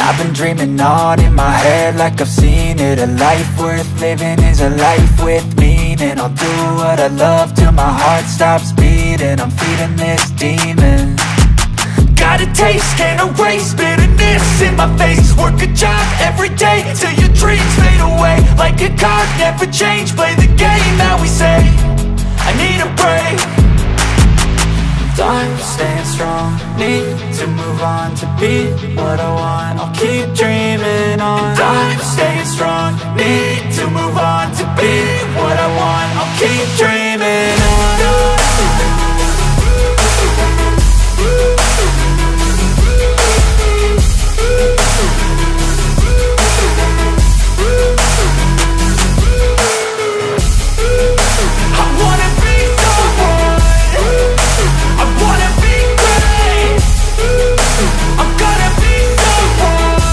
I've been dreaming on in my head like I've seen it. A life worth living is a life with meaning. I'll do what I love till my heart stops beating. I'm feeding this demon. Got a taste, can't erase bitterness in my face. Work a job every day till your dreams fade away. Like a card, never change, play the game that we say. I need a break. I'm staying strong, need to move on to be what I want. I'll keep dreaming on. And I'm staying strong, need to move on to be what I want. I'll keep dreaming on. I wanna be someone, I wanna be great. I'm gonna be someone.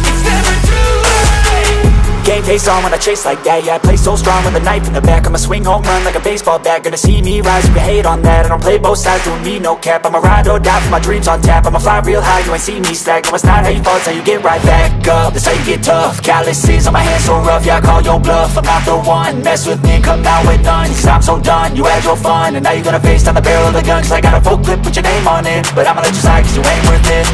It's never too late. Game face on when I chase like that. Yeah, I play so strong with a knife in the back. I'ma swing home run like a baseball bat. Gonna see me rise, you can hate on that. I don't play both sides, doing me no cap. I'ma ride or die for my dreams on tap. I'ma fly real high, you ain't see me slack. No, it's not how you fall, it's how you get right back up. That's how you get tough. Calluses on my hands so rough, yeah, I call your bluff. I'm not the one, mess with me, come out with none. 'Cause I'm so done, you had your fun. And now you're gonna face down the barrel of the gun. 'Cause I got a full clip, put your name on it. But I'ma let you slide 'cause you ain't worth it.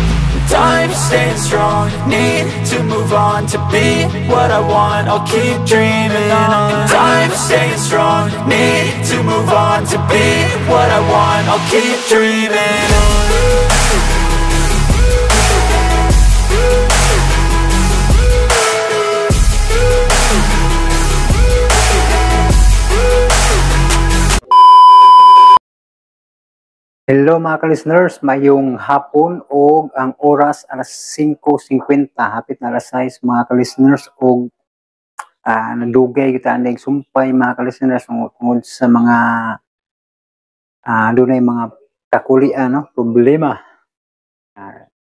I'm staying strong, need to move on to be what I want. I'll keep dreaming on. And I'm staying strong, need to move on to be what I want. I'll keep dreaming on. Hello mga ka-listeners, mayong hapon og ang oras alas 5:50, hapit na alas 6 mga ka-listeners, og nadugay kita aning sumpay mga ka-listeners tungod sa mga dunay mga kakulian, no, problema.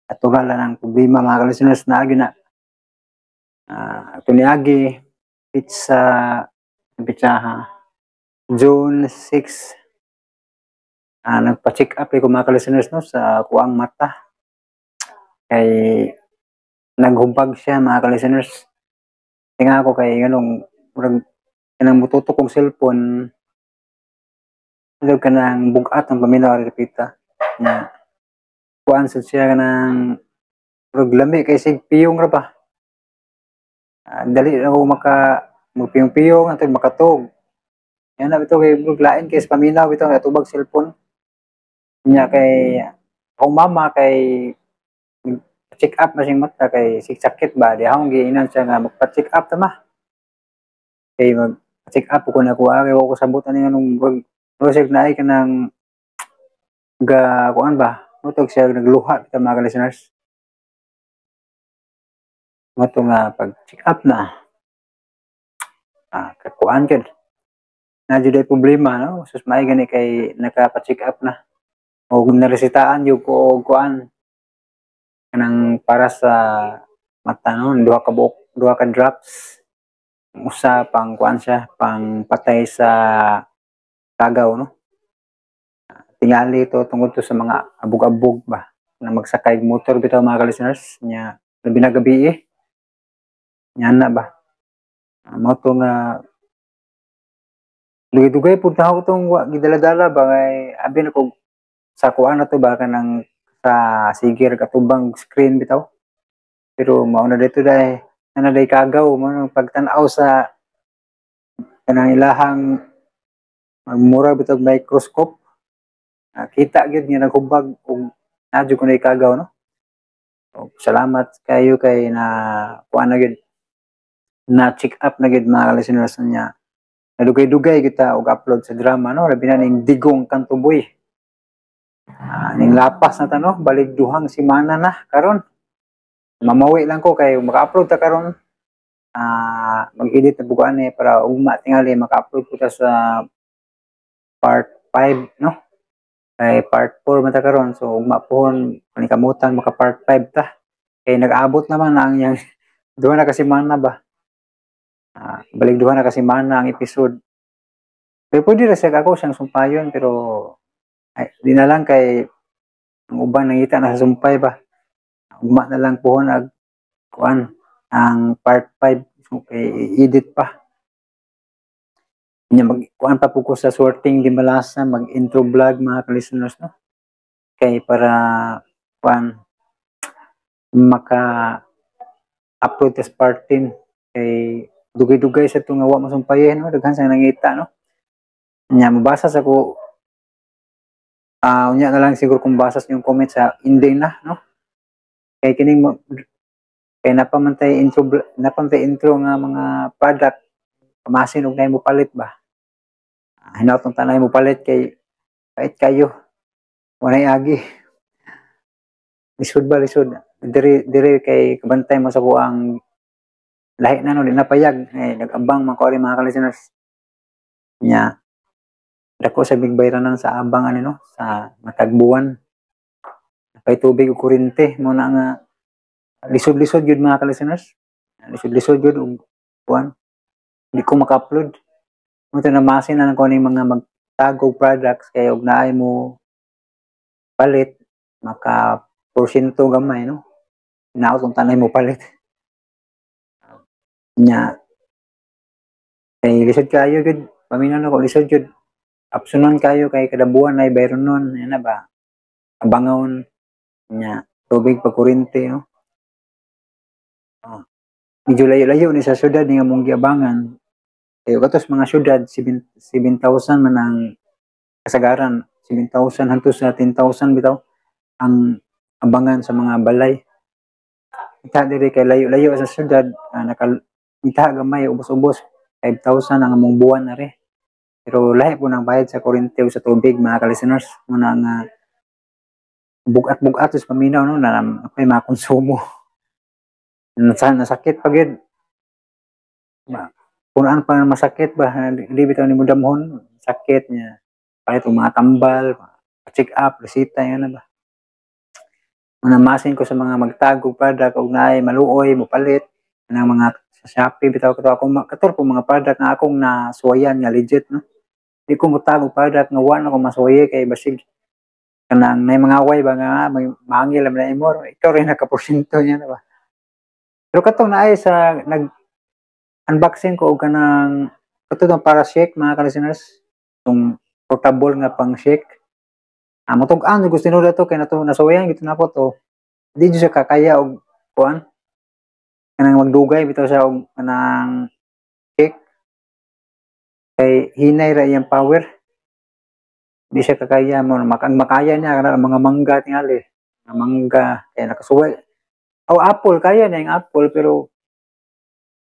Natural lang ang problema mga ka-listeners na agi na tuniagi pizza pitsaha June 6, nagpa-check up ko mga ka-listeners, no, sa kuang mata kay naghubag siya mga ka-listeners. Tinga ako kay ganong murag kanang mututok kong cellphone, murag kanang bugat ang paminaw repita na kuan sad siya, kanang murag lami kay sig piyong ra ba. Dali na ako maka magpiyong-piyong antog makatog yan na bitaw kay murag lain kay sa paminaw bitaw nga tubag cellphone niya. Kay akong mama kay check up na siyang mata kay sig sakit ba, di akong giinan siya nga magpa-check up tama kay mag check up ko na kuha kay ko sabot ani nganong murag murag siya naay kanang ga kuan ba mutog siya nagluha bitaw mga listeners mo nga pag check up na kakuan gyud na jud ay problema, no. Sus, may gani kay nakapa-check up na o naresitaan gyud ko og kuan kanang para sa mata, no, duha ka buok, duha ka drops. Ang usa pang kuan siya, pang patay sa kagaw, no. Tingali to tungod to sa mga abog-abog ba na magsakay og motor bitaw mga ka-listeners nya, labi na gabi eh nya na ba. Mao to nga dugay-dugay pud na ako tong wa gidala-dala ba kay abi na ko sa kuan na to ba, kanang sa sigir katubang screen bitaw, pero mao na dito dai na day kagaw mo nang pagtan-aw sa kanang ilahang mura bitaw microscope, kita gyud nga naghubag og naa jud kunoy kagaw, no. Og salamat kayo kay na kuan na gyud, na check up na gyud mga listeners niya. Nadugay-dugay kita og upload sa drama, no, labi na ning Digong Kantuboy. Ning lapas na ta, no, balik 2 semana na karon. Mamawi lang ko kay maka-upload ta karon, mag-edit na bugaan eh para ugma tingali maka-upload ko ta sa part 5, no, kay part 4 man ta karon, so ugma pohon panikamutan maka part 5 ta kay nag-abot naman na ang yang 2 na ka semana ba. Balik 2 na ka semana ang episode, pero pwede ra siya ako siyang sumpayon, pero ay, di na lang kay ang uban nangita na sa sumpay ba. Ugma na lang pohon ag kuan ang part 5. So, kay i-edit pa. Nya mag kuan pa po ko sa sorting di malasa, mag intro vlog, mga ka-listeners, no, kay para kuan maka upload tas part 10 kay dugay-dugay sa itong nga wa masumpayin, no. Daghan sa nangita, no. Nya mabasa sa ko, unya na lang siguro kung basa sa inyong comment sa ending na, no, kay kining kay napamantay intro napamantay intro nga mga product, pamasin og nay mo palit ba. Hinaut ang tanay mo palit kay pait kayo, walay agi, lisod ba, lisod diri diri kay kabantay mo sa kuang lahi na, no. Di napayag eh, nag-abang man ko ari, mga ka-listeners. Nya dako sa big bayranan sa abang ano, no, sa matag buwan kay tubig ug kuryente mo na nga lisod-lisod gyud, mga ka-listeners, lisod-lisod gyud ug kuan di ko maka-upload mo to. Namasin na lang ko ning mga magtagog products kay og naay mo palit, maka porsyento gamay, no. Hinaot kung tanay mo palit. Nya kay lisod kayo gyud, paminaw na ko, lisod gyud apsunon kayo kay kada buwan ay bayron nun yan na ba, abangon nya tubig pag kuryente, no. Medyo layo-layo ni sa syudad nga mong giabangan kay katos mga syudad 7 7,000 man ang kasagaran, 7,000 hanto sa 10,000 bitaw ang abangan sa mga balay. Ita diri kay layo-layo sa syudad, naka ita gamay, ubos-ubos 5,000 ang among buwan na rin. Pero lahi po ng bayad sa kuryente o sa tubig, mga ka-listeners, mo na nga bugat-bugat sa paminaw, no, na ako'y mga konsumo. Nasakit pa gyud. Punuan pa ng masakit ba, di bitaw nimo damhon, sakit niya. Palit og mga tambal, check up, resita yan na ba. Manamasin ko sa mga magtagog product og naay maluoy mo palit ng mga sa Shopee bitaw kato akong kato po mga product nga akong nasuwayan nga legit, no. Di ko motag og product nga wa na ko masuwaye kay basig kanang nay mga away ba nga may maangil na imo, ikaw rin nakaporsyento niya na ba. Pero katong naay sa nag unboxing ko og kanang kato tong para shake, mga ka-listeners, tong portable nga pang shake. Motug-an gusto tinuod to kay nato nasuwayan gito nako to. Di jud siya kakaya og kuan kanang magdugay bitaw siya og kanang shake kay hinay ra iyang power. Di siya kakaya mo ang makaya niya kanang mga mangga tingali. Mga mangga kay nakasuway. O apple, kaya niya yung apple, pero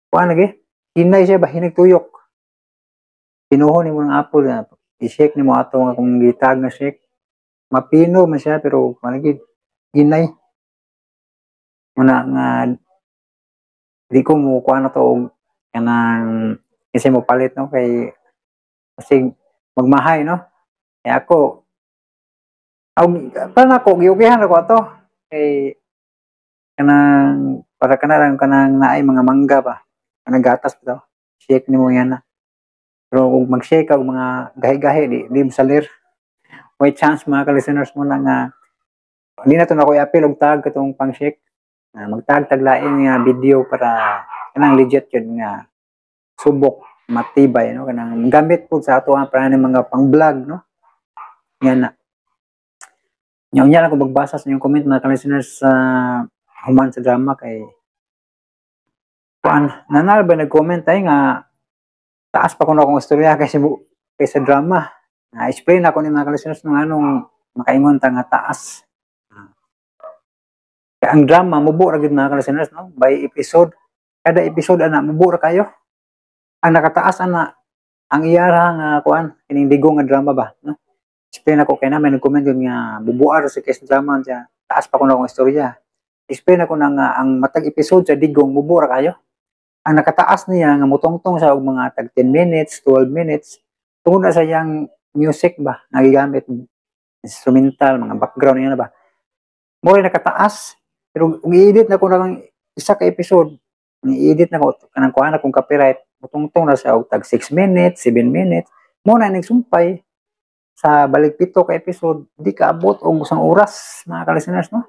kuan lagi hinay siya ba, hinay tuyok. Pinuhon nimo ng apple na i-shake nimo ato nga kung gitag nga shake. Mapino man siya pero kuan lagi, hinay. Muna nga di ko mo kuan na to og kanang kasi mo palit, no, kay kasi magmahay, no. Kaya ako aw pa nako giukihan ako ato kay kanang para kana lang kanang naay mga mangga ba, kanang gatas bitaw, shake nimo yan na. Pero kung mag-shake ka og mga gahi-gahi, di mo salir. May chance, mga ka-listeners, mo na nga hindi na to na ko i-appeal og tag katong pang shake. Na magtag taglain nga video para kanang legit yun nga subok matibay, no, kanang gamit po sa ato ang para ng mga pang-vlog, no. Yan na. Nya unya lang ko magbasa sa inyong comment, mga ka-listeners, sa human sa drama kay kuan nanal ba nag-comment ay nga taas pa kuno akong istorya kay sa drama. Na explain ako ni mga ka-listeners ng anong makaingon ta nga taas. Kaya ang drama mubo ra gyud, mga ka-listeners, no, by episode, kada episode ana mubo ra kayo. Ang nakataas ana ang iyara nga kuan kining Digong nga drama ba, no. Explain ako kay na may nag-comment yun nga bubuar sa case drama siya, taas pa kuno akong istorya. Explain ako na nga ang matag episode sa Digong mubo ra kayo. Ang nakataas niya nga mutongtong sa og mga tag 10 minutes, 12 minutes, tungod na sa iyang music ba nga gigamit, instrumental, mga background niya na ba. Mo rin nakataas pero kung i-edit na ko na isa ka episode, ni-edit na ko kanang kuha na kung copyright, mutungtong na siya og tag 6 minutes, 7 minutes. Mo na nagsumpay sa balik 7 ka episode, di kaabot og isang oras, mga ka-listeners, no.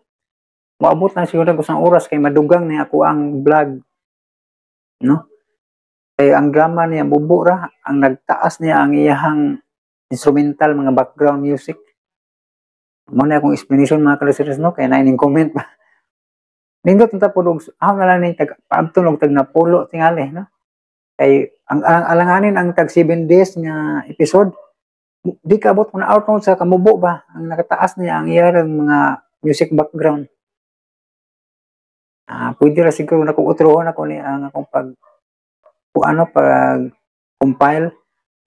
Moabot lang siguro og isang oras kay madugang ni ako ang vlog, no? Kay ang drama niya bubo ra, ang nagtaas niya ang iyahang instrumental, mga background music. Mo na akong explanation, mga ka-listeners, no, kay naa ning comment ba. Nindot unta pud og ako na lang ning tag paabton og tag napulo tingali, no? Kay ang alanganin ang tag 7 days nga episode di kaabot mo na out sa kamubo ba, ang nakataas niya ang iyang mga music background. Pwede ra siguro na kung utrohon ako ni ang akong pag kung ano pag compile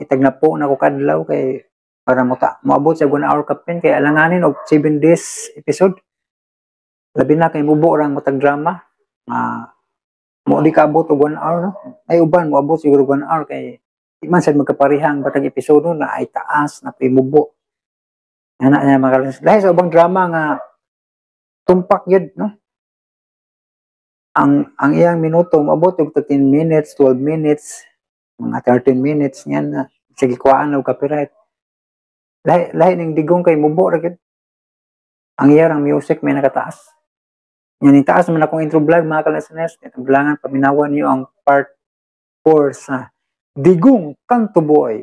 itag na po na ko kadlaw kay para mo ta moabot sa 1 hour kapin kay alanganin og 7 days episode. Labi na kay mubo ra ang matag drama. Mo di kaabot og 1 hour, no? Ay uban moabot siguro 1 hour kay di man sad magkapareha ang batag episode na ay taas na mubo. Ana niya mga kalis. Dahil sa ubang drama nga tumpak gyud, no? Ang iyang minuto moabot og 13 minutes, 12 minutes, mga 13 minutes nga na sige kuhaan og copyright. Lahi lahi ning Digong kay mubo ra gyud. Ang iyang music may nakataas. Yan itaas man akong intro vlog, mga ka-listeners. Itong paminawan niyo ang part 4 sa Digong Kanto Boy.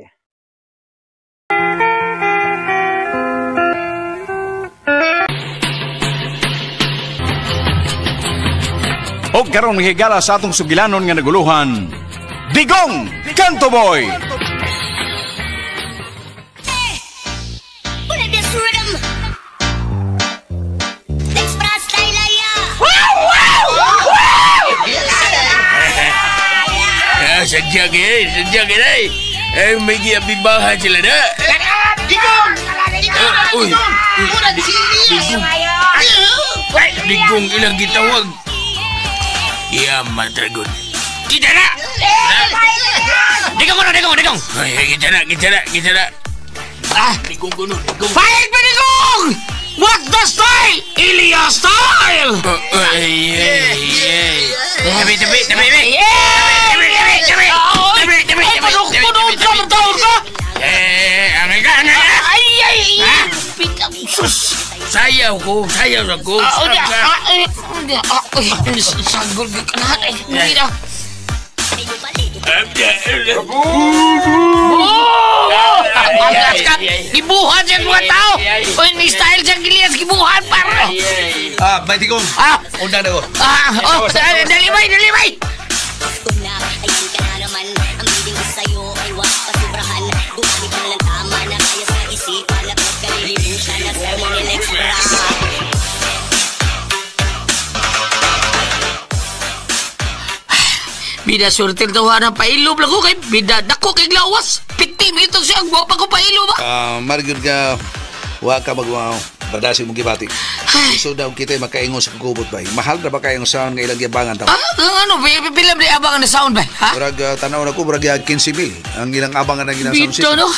Og karon mahigala sa atong sugilanon nga naguluhan, Digong Kanto Boy! Sadya kayo, sadya kayo. Eh, may giabibahan sila na. Digong! Uy, Digong! Digong ilang gitawag. Iya, matragon. Kita na! Digong ko na, digong, digong! Ay, kita na, kita na, kita na. Ah! Digong ko no, digong. Fight me, digong! What the style? Ilya style! Ay, ay, ay. Tabi, tabi, tabi, tabi. Tabi, tabi, tabi! Tabi, tabi, Ay, tabi, panukpon tabi, ka, tabi, magtawag ka! Eh, angay ka, angay ka! Ay, ay, Ah! Sus! Sayaw ko, sayaw sa ko. Ah, uy, sagol ka na. Ay, hindi na. Agas ka! Gibuhat siya mga tao! Uy, ni style siyang gilias, gibuhat para! Ah, may Digong. Ah! Undang na ko. Ah! Oh, dali bay, dali bay! Ayan ka na naman, ang bidding ko sa'yo ay wag pasubrahan. Gumamit na lang tama na kaya sa isipan at huwag kalilimutan na sa mga next drama. Bida surtil daw ng pailob lang ko kay bida dako kay lawas. Pitim ito siya ang gwapa ko pailob ba. Margyod ka, wa ka magwaw. Badasi mong gibati. So daw kita makaingon sa kagubot ba? Mahal na ba kayong sound nga ilang giabangan ta? Ah, ang ano, pila ba abangan na sound ba? Ha? Murag tanaw na ko, murag 15 mil. Ang ilang abangan ng ilang sound Bito system. no.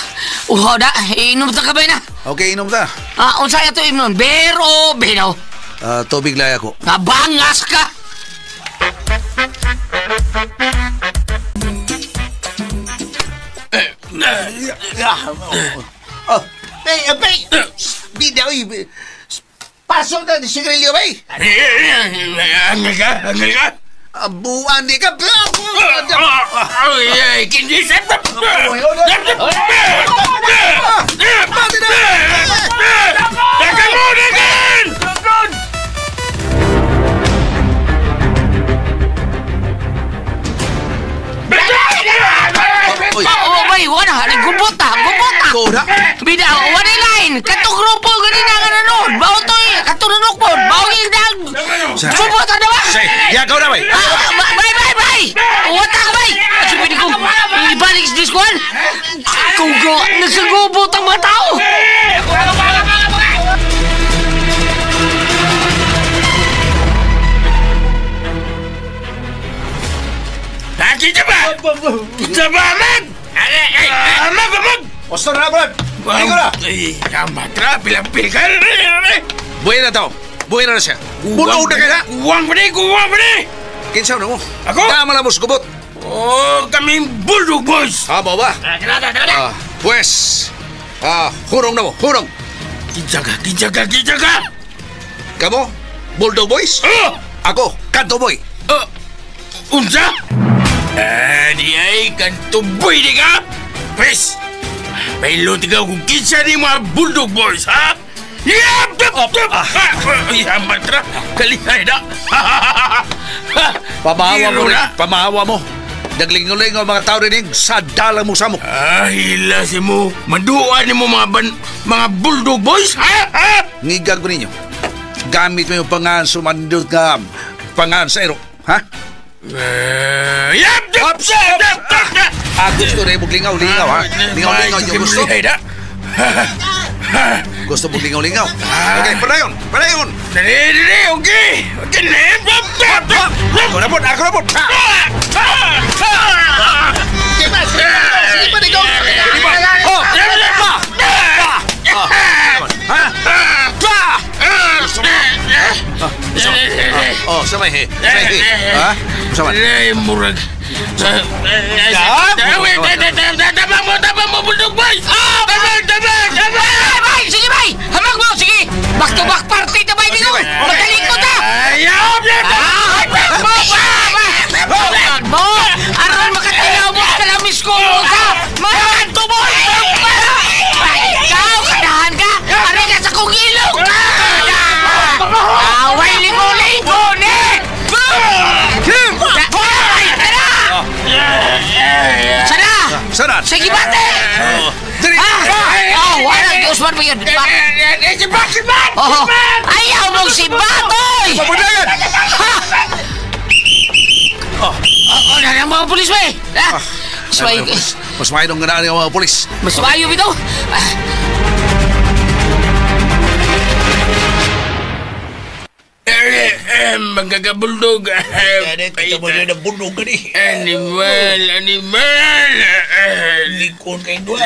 Uhaw da, inom ta ka ba na? Okay, inom ta. Ah, unsa ito imnon? Bero, binaw. Tubig laya ko. Nabangas ka. Oh, hey, hey! Bida, uy! Pasok na ni sigarilyo, bay! Angay ka, angay ka! Buwan di ka! Ay, ay, kindisan! Dagan mo, dagan! Uy! Oh, bay, wala, gubot ta, gubot ta. Go na! Bida, wala line. Katong grupo ganina nga nanood. Bao to eh, katong nanukpod. Bao yung dag. Gubot ta na ba? Say, yakaw na, bay! Ah, bay, bay, bay! Wata ka, bay! Sabi ko, ibalik sa diskuan. Kung nagsagubot ang mga tao. Kita ba? Kita ba, man? Amag, amag! Osto na, brad! Hindi ko na! Ay, kamatra, pilang-pil ka! Buhay na tao! Buhay na na siya! Bunog na kaya! Kuwang pa ni! Kuwang pa ni! Kinsaw na mo? Ako? Tama lang mo sa gubot! Oh, kaming bulldog boys! Tama ba? Tara, tara, tara. Pues, hurong na mo, hurong! Kinsa ka, kinsa ka, kinsa ka! Kamo? Bulldog Boys? Ako, Kanto Boy. Unsa? Di ay, Kanto Boy di ka? Pwes, pailon ikaw kung kinsa ni mga Bulldog Boys, ha? Yap! Matra, kalihay na. Pamahawa mo rin. Pamahawa mo. Naglingaw-lingaw mga tao rin sa dalang mo sa mo. Ah, hila si mo. Maduan ni mo mga Bulldog Boys, ha? Ngigag ko ninyo. Gamit mo yung pangan sumandot nga pangan sa ero. Ha? Yap! Yap! Yap! Ah, gusto rin mo lingaw-lingaw, ha? Lingaw-lingaw yung gusto. Gusto mo lingaw-lingaw? Okay, padayon! Padayon! Dali! Okay! Okay! Ako na po! Ako na po! Sige pa, ikaw! Sige pa! Oh! Pa! Pa! Ha? Pa! Gusto mo? Gusto mo? Oh, samay he. Samay he. Ha? Samay. Ay, murag. Tabang mo! Tabang mo, Bulldog Boys! Tabang! Tabang! Tabang! Bay! Sige, bay! Hamag mo! Sige! Back to back party na, bay! Dito! Magkalikot, ha! Ayaw! Hamag mo! Hamag mo! Aron makatilaw mo sa lamis ko mo ka! Mga Kanto Boy! Ikaw! Kanahan ka! Aray ka sa kong ilong! Away lingo-lingo ni! Sana! Sana! Sige, bate! Dali! Oh, wala! Usman pa yun! Sibat! Sibat! Oh, ayaw mong si Batoy! Papundagan! Ha! Oh, oh, ang mga pulis ba eh? Mas maayo nung ganaan yung mga pulis. Mas maayo bitaw. Magkakabulog. Kita mo na bulog ka ni. Animal, animal. Likon kayo doon.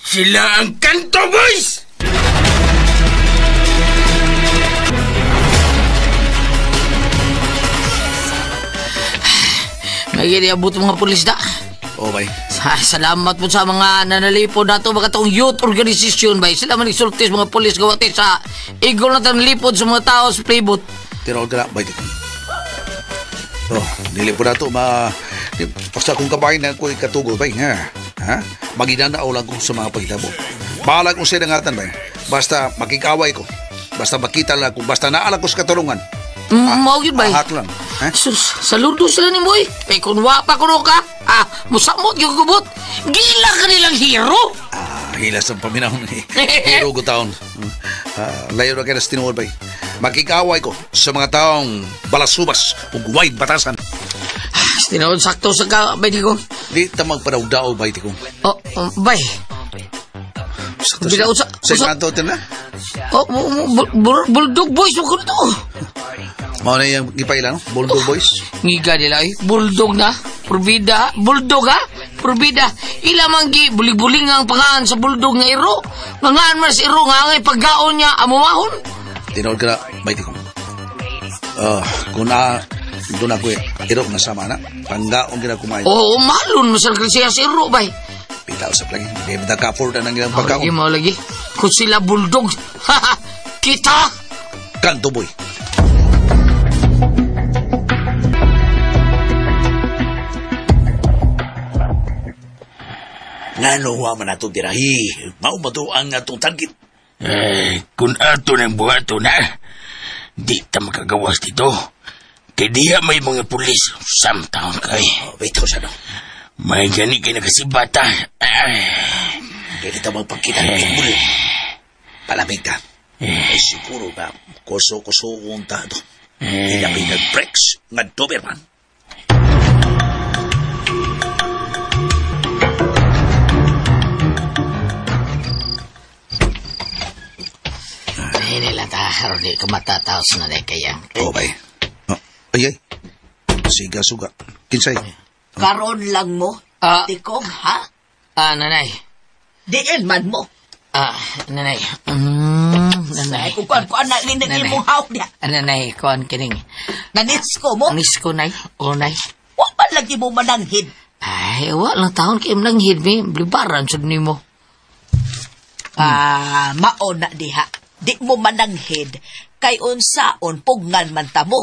Sila ang Kanto Boys! May giniabot mga pulis na. Oh, bay. Salamat po sa mga nanalipod na ito, mga itong youth organization, bay. Sila man nagsultis mga pulis gawati sa igol na itong lipod sa mga tao sa playboat. Tinawag ka na, bay. Oh, nilipod na ito, ma... Basta kung kabahin na ako'y katugol, bay, ha? Ha? Maginanao lang ko sa mga pagkitabo. Bahala kong sinangatan, bay. Basta makikaway ko. Basta makita lang ko. Basta naalang ko sa katulungan. Mao yun, bay. Ahak lang. Ha? Sus, saludo sila ni Boy. Kay kung wa pa kuno ka, musamot yung gubot. Gila ka nilang hero. Hilas ang paminahon ni hero ko taon. Layo na kayo na sa tinuod, bay. Makikaway ko sa mga taong balasubas o guway batasan. Tinuod, sakto sa ka, bay, Digong. Di ta magpadaw-daw, bay, Digong. Oh, bay. Bila usa sa kanto na? Oh, Bulldog Boys mo ko to. Mao na yung gipaila, no? Bulldog Boys. Ngiga nila eh. Bulldog na. Purbida. Bulldog ha? Purbida. Ila man gi bulig-buling ang pangaan sa bulldog nga iro. Ngangaan man sa iro nga angay paggaon niya amumahon. Tinuod ka na, bay Digong. Kung na doon ako iro nga sama na. Panggaon gina kumain. Oo, malun mo sa siya sa iro bay. Pitaw sa plagi. Hindi mo ka-afford na ng ilang pagkaon. Lagi mo lagi. Kung sila bulldog, kita! Kanto Boy. Ngano wa man ato dirahi. Mao ba to ang atong target? Eh, kung ato ng buhato na, di ta makagawas dito. Kay diha may mga pulis. Samtaon kay. Oh, bitaw sa no. May gani kay nakasibata. Kaya ta magpakita ng tungkol. Palamig ka. Eh, siguro ba, kuso-kuso kong tato. Ilabi nag-breaks nga Doberman. Ay, nila ta, haron di ka matataos na di kaya. Oh, bay. Oh, ay, ay. Siga, suga. Kinsay. Karon lang mo, tikong, ha? Nanay. Diin man mo. Nanay. Nanay. Ay, kung kuan-kuan na linig imong hawk niya. Nanay, kuan kining. Nanisko mo? Nanisko, nay. O, nay. Wa man lagi mo mananghid. Ay, wa lang taon kay mananghid, mi. Blibaran, sud nimo. Mao na diha. Di mo mananghid. Kay unsaon pugnan man ta mo.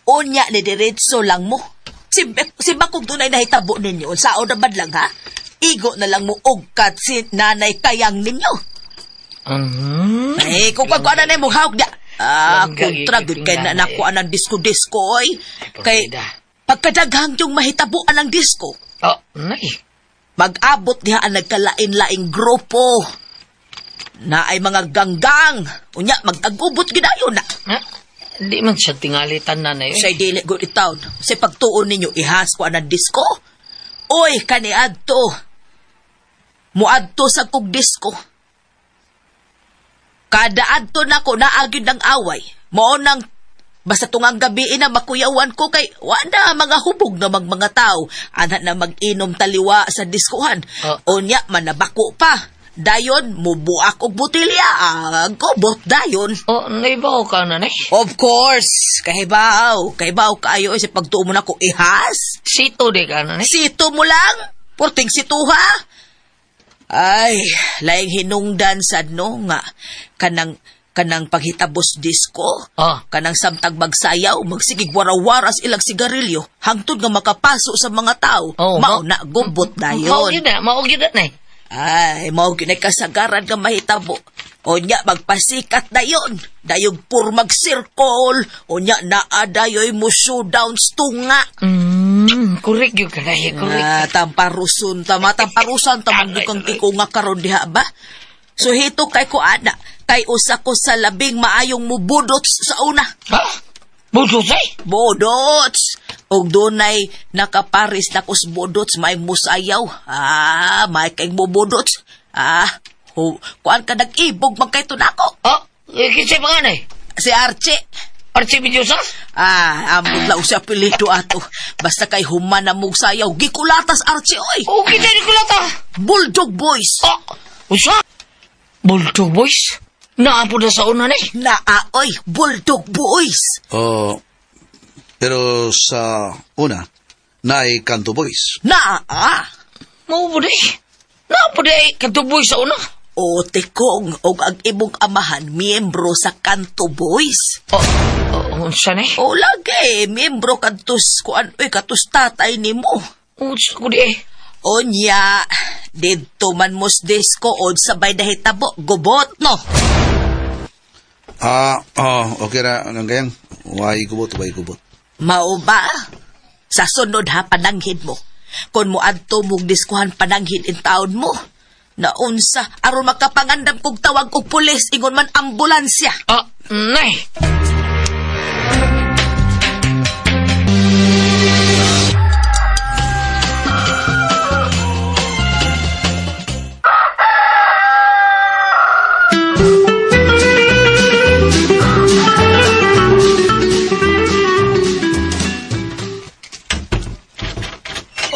Unya ni diretso lang mo. Si bakong tunay nahitabo ninyo, unsaon na man lang ha? Igo na lang mo ugkat si nanay kayang ninyo. Eh, kung pagkuha na mong hawak niya. Ah, kontra, gud kay na nakuha ng disco-disco, oy. Kay, pagkadaghang yung mahitabuan ng disco. Oh, nay. Mag-abot niya ang nagkalain-laing grupo. Na ay mga ganggang. Unya, magtagubot ginayon na. Ha? Di man siya tingalitan na na yun. Siya'y dili good itaon. Sa pagtuon ninyo, ihas ko ang disco. Oy, kaniadto. Muadto sa kog disco. Kada adto na ko naagid ng away. Mao nang basta tungang gabi na makuyawan ko kay wala mga hubog na mga tao. Ana na mag-inom taliwa sa diskuhan. Unya manabako pa. Dayon mubuak og botelya. Gobot dayon. Oh, naibaw ka na, nay. Of course. Kahibaw. Kahibaw kaayo sa pagtuo mo na ko ihas. Sito di ka na, nay. Sito mo lang. Porting situha. Ay, laing hinungdan sad no nga kanang paghitabos disco, kanang samtang magsayaw, magsigig warawaras ilang sigarilyo, hangtod nga makapaso sa mga tao. Oh, mao na gubot dayon. Mao gyud na. Ay, mao gyud kasagaran nga mahitabo. Unya magpasikat dayon, dayog pur magsirkol, unya naa dayoy mo showdown tunga. Correct gyud ka na, correct. Ah, tamparuson, tama tamparusan tamang kang tikunga karon diha ba? So hito kay ko ana, kay usa ko sa labing maayong mubudots sa una. Ha? Budots ay? Budots. Og dunay nakaparis na kus budots may musayaw. Ah, may kay bubudots. Ah, kuan ka nag-ibog man kay tunako. Ah, kinsay pa nga nay? Si Archie. Archie Medyosa? Ah, ambot lang siya apelyido ato. Basta kay human na mong sayaw, gikulatas Archie, oy! Okay, tayo gikulata! Bulldog Boys! Ah, usa? Bulldog Boys? Naapo na sa una ni? Naa, oy! Bulldog Boys! Oh, pero sa una, naay Kanto Boys. Naa! Mao po di. Naapo di ay Kanto Boys sa una. O, tikong, og ang imong amahan, miyembro sa Kanto Boys. Oh, unsa ni? O, lagi, miyembro kadtos, kuan, oy, katus tatay nimo. Unsa ko di eh. Onya, didto man mos disco, od sabay nahitabo, gubot, no? Ah, oh, okay ra, anong gayang? Way gubot, way gubot. Mao ba? Sa sunod ha, pananghid mo. Kung moadto mong diskuhan pananghid in taon mo. Naunsa, aron makapangandam kog tawag og pulis, ingon man ambulansya. Ah, nay.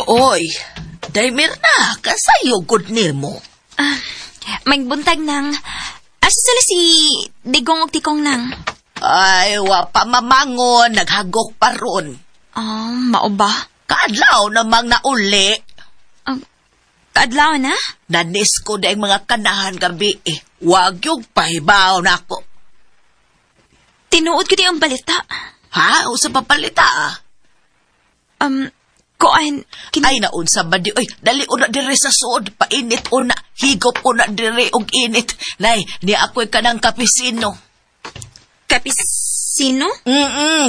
Oy, Daimir na, kasayo gud nimo. Magbuntag nang. Asa sila si Digong og Tikong nang? Ay, wa pa mamangon, naghagok pa ron. Oh, mao ba? Kaadlaw namang nauli. Kaadlaw na? Nanis ko na mga kanahan gabi eh. Wag yung pahibaw na ako. Tinuod ko di ang balita. Ha? Usa pa balita ah? Kuan, ay, naunsa ba di? Oy, dali una dire sa suod. Painit una. Higop una dire og init. Nay, ni ako'y kanang kapisino. Kapisino?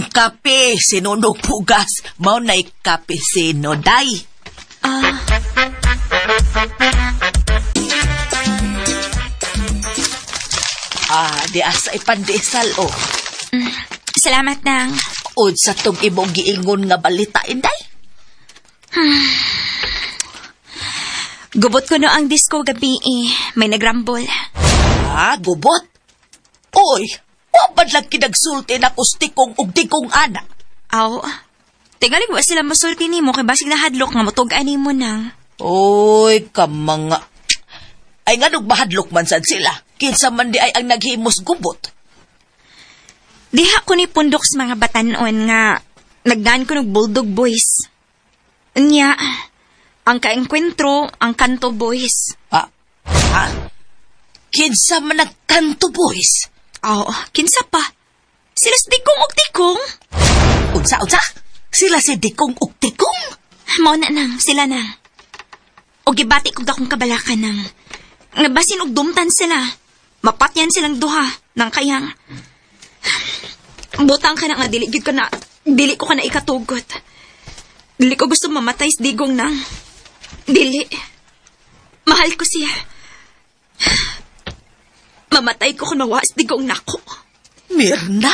Kape. Sinunog pugas. Mao na'y kapisino, day. Ah. Ah, di asa ipandesal, oh. Salamat, nang. Unsa tong imong giingon nga balita, inday? Gubot ko no ang disco gabi eh. May nagrambol. Ah, gubot? Oy, wabad lang kinagsulti na kustikong ug dikong ana. Aw, tingalig wa sila masulti nimo kay basig nahadlok nga mutug-an nimo nang. Oy, kamanga. Ay nganong mahadlok man sad sila. Kinsa man di ay ang naghimos gubot. Diha ko ni pundok sa mga batanon nga nagdaan ko ng Bulldog Boys. Nya, ang kaengkwentro, ang Kanto Boys. Ah, ha? Kinsa man ang Kanto Boys? Oo, kinsa pa? Sila si Digong og Tikong. Unsa, unsa? Sila si Digong og Tikong? Mao na nang, sila na. O gibati kog akong kabalakan nang. Nga basin og dumtan sila. Mapatyan silang duha nang kayang. Butang ka na nga, dili gyud ka na, dili ko ka na ikatugot. Dili ko gusto mamatay si Digong nang. Dili. Mahal ko siya. Mamatay ko kung mawa si Digong nako. Mirna!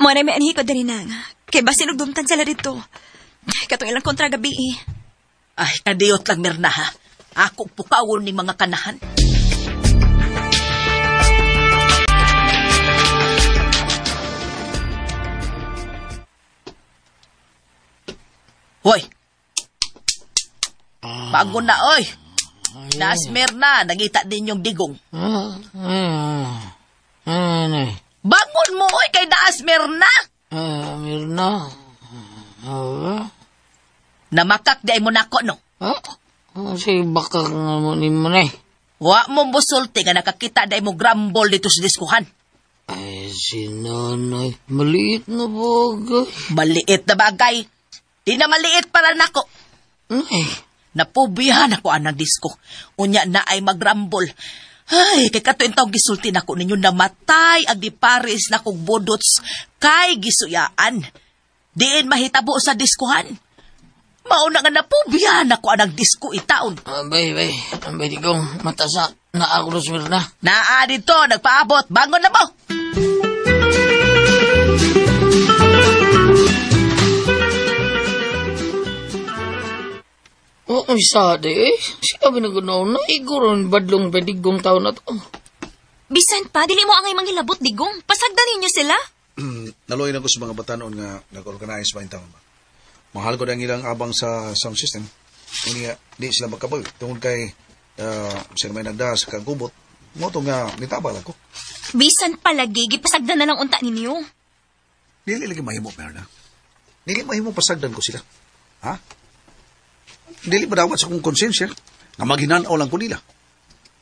Mo na may anhi ko diri nang. Kay basin og dumtan sila dito. Katong ilang kontra gabi eh. Ay, kadiyot lang Mirna ha. Ako pukawon ni mga kanahan. Hoy! Bago na, oy! Naas Mirna, nagita din yung Digong. Bangon mo, oy, kay naas Mirna! Mirna. Namakak di ay mo nako, no? Si bakak nga mo ni mo na eh. Wa mo musulti nga nakakita di ay mo grumble dito sa diskuhan. Ay, si nanay. Maliit na bagay. Maliit na bagay. Di na maliit para nako. Ay. Napubihan ako anang disko. Unya na ay magrambol. Ay, kay katuin taong gisulti nako ninyo namatay ang di Paris na kong budots kay gisuyaan. Diin mahitabo sa diskuhan. Mauna nga napubihan ako anang disko itaon. Abay, bay. Abay, di kong matasa na ako na. Naa dito, nagpaabot. Bangon na mo! Oo, sade eh. Siya binagunaw na. Iguron badlong pedigong tao na to. Bisan pa, dili mo angay manghilabot, Digong. Pasagdan ninyo sila. Naluoy na ko sa mga batanon nga nag-organize ba yung taon ba. Mahal ko na ang ilang abang sa sound system. Unya, di sila magkabag. Tungod kay sila may nagda sa kagubot. Mo to nga nitabal ako. Bisan palagi, gipasagdan na lang unta ninyo. Dili lagi mahimo, Merna. Dili mahimo pasagdan ko sila. Ha? Dili madawat sa akong konsensya nga maghinanaw lang ko nila.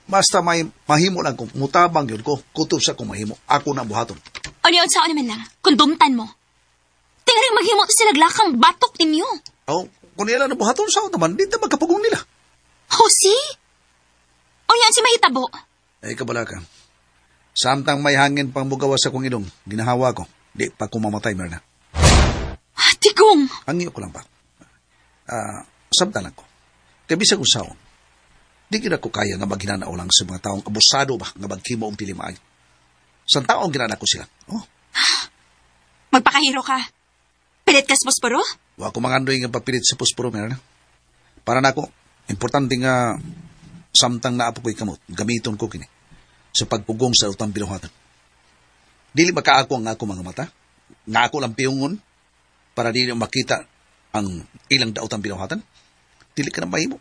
Basta may mahimo lang ko, mutabang yun ko, kutob sa kong mahimo. Ako na buhaton. Ano yun sa naman lang, kung dumtan mo. Tingaling maghimo to sila glakang batok ninyo. Oh, kung nila na buhaton sa naman, di na magkapugong nila. Oh, see? O yan si mahitabo. Ay, kabala ka. Samtang may hangin pang mugawa sa kong ilong, ginahawa ko. Di pa ko mamatay, Merna. Tigong! Ang iyo ko lang ba? Samtang lang ko. Kaya bisag usaon, di gina ko kaya nga maghinanaw lang sa mga taong abusado ba nga magkimo og dili maayo. Sa taong ginana ko sila. Oh. Magpakahiro ka. Pilit ka sa posporo? Wa ko mangandoy nga papilit sa posporo, Merna. Para nako, importante nga samtang naapo ko'y kamot, gamiton ko kini sa pagpugong sa utang binuhatan. Dili makaako ang ako mga mata, nga ako lang piyungon para dili makita ang ilang daotang binuhatan. Dili ka na mahimo.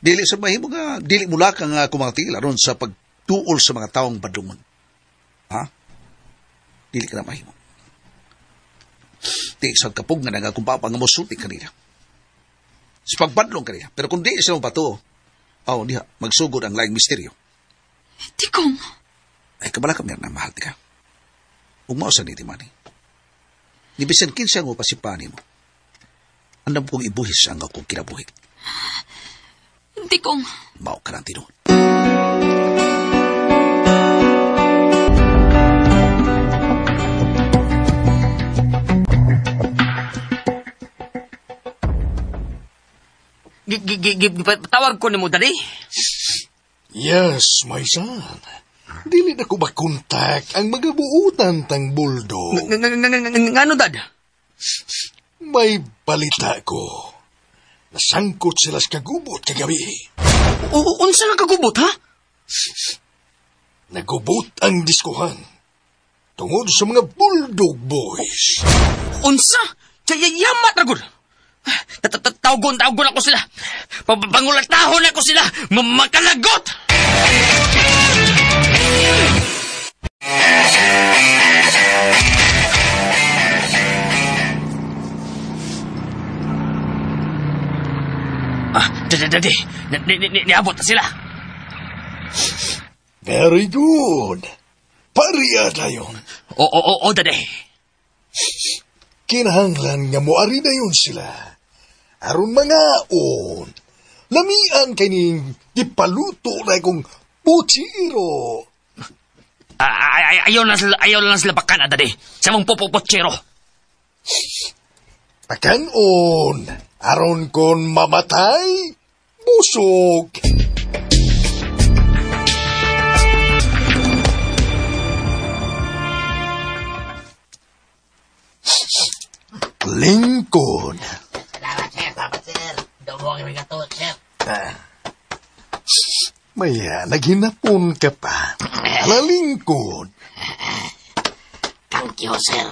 Dili sa mahimo nga, dili mula ka nga ako mga tigil aron sa pagtuol sa mga taong badlungon. Ha? Dili ka na mahimo. Di sa kapog nga nagakong papa nga mosulti kanila. Sa pagbadlong kanila. Pero kung di sila mapatuo, oh, diha, magsugod ang laing misteryo. Tikong. Ay, kabala ka, Mirna, mahal ka. Ug mao sa niti, mani. Nibisan kinsa mo pasipani mo. Andam kong ibuhis ang akong kinabuhi. Tikong. Mao ka ng tinuod. Tawag ko ni mo, Daddy. Yes, my son. Dili na ko makontak ang mga buutan tang bulldog. Ngano, Dad? May balita ko. Nasangkot sila sa kagubot kagabi. Unsa nga kagubot, ha? Nagubot ang diskuhan tungod sa mga bulldog boys. Unsa? Yayamat na gud. Tawgon ako sila. Pangulatahon ako sila. Makalagot! Daddy, niabot na sila. Very good. Ari dayon. Oo, dade. Kinahanglan nga moari dayon sila. Aron mangaon. Lamian kining gipaluto na kong puchiro. Ayaw lang sila bakan, dade. Sa mong pupupuchiro. Pakanon, aron kon mamatay, busog. Lingkod. Salamat, sir. Salamat, sir. Sir. Maya, naghinapon ka pa. Lalingkod. Thank you, sir.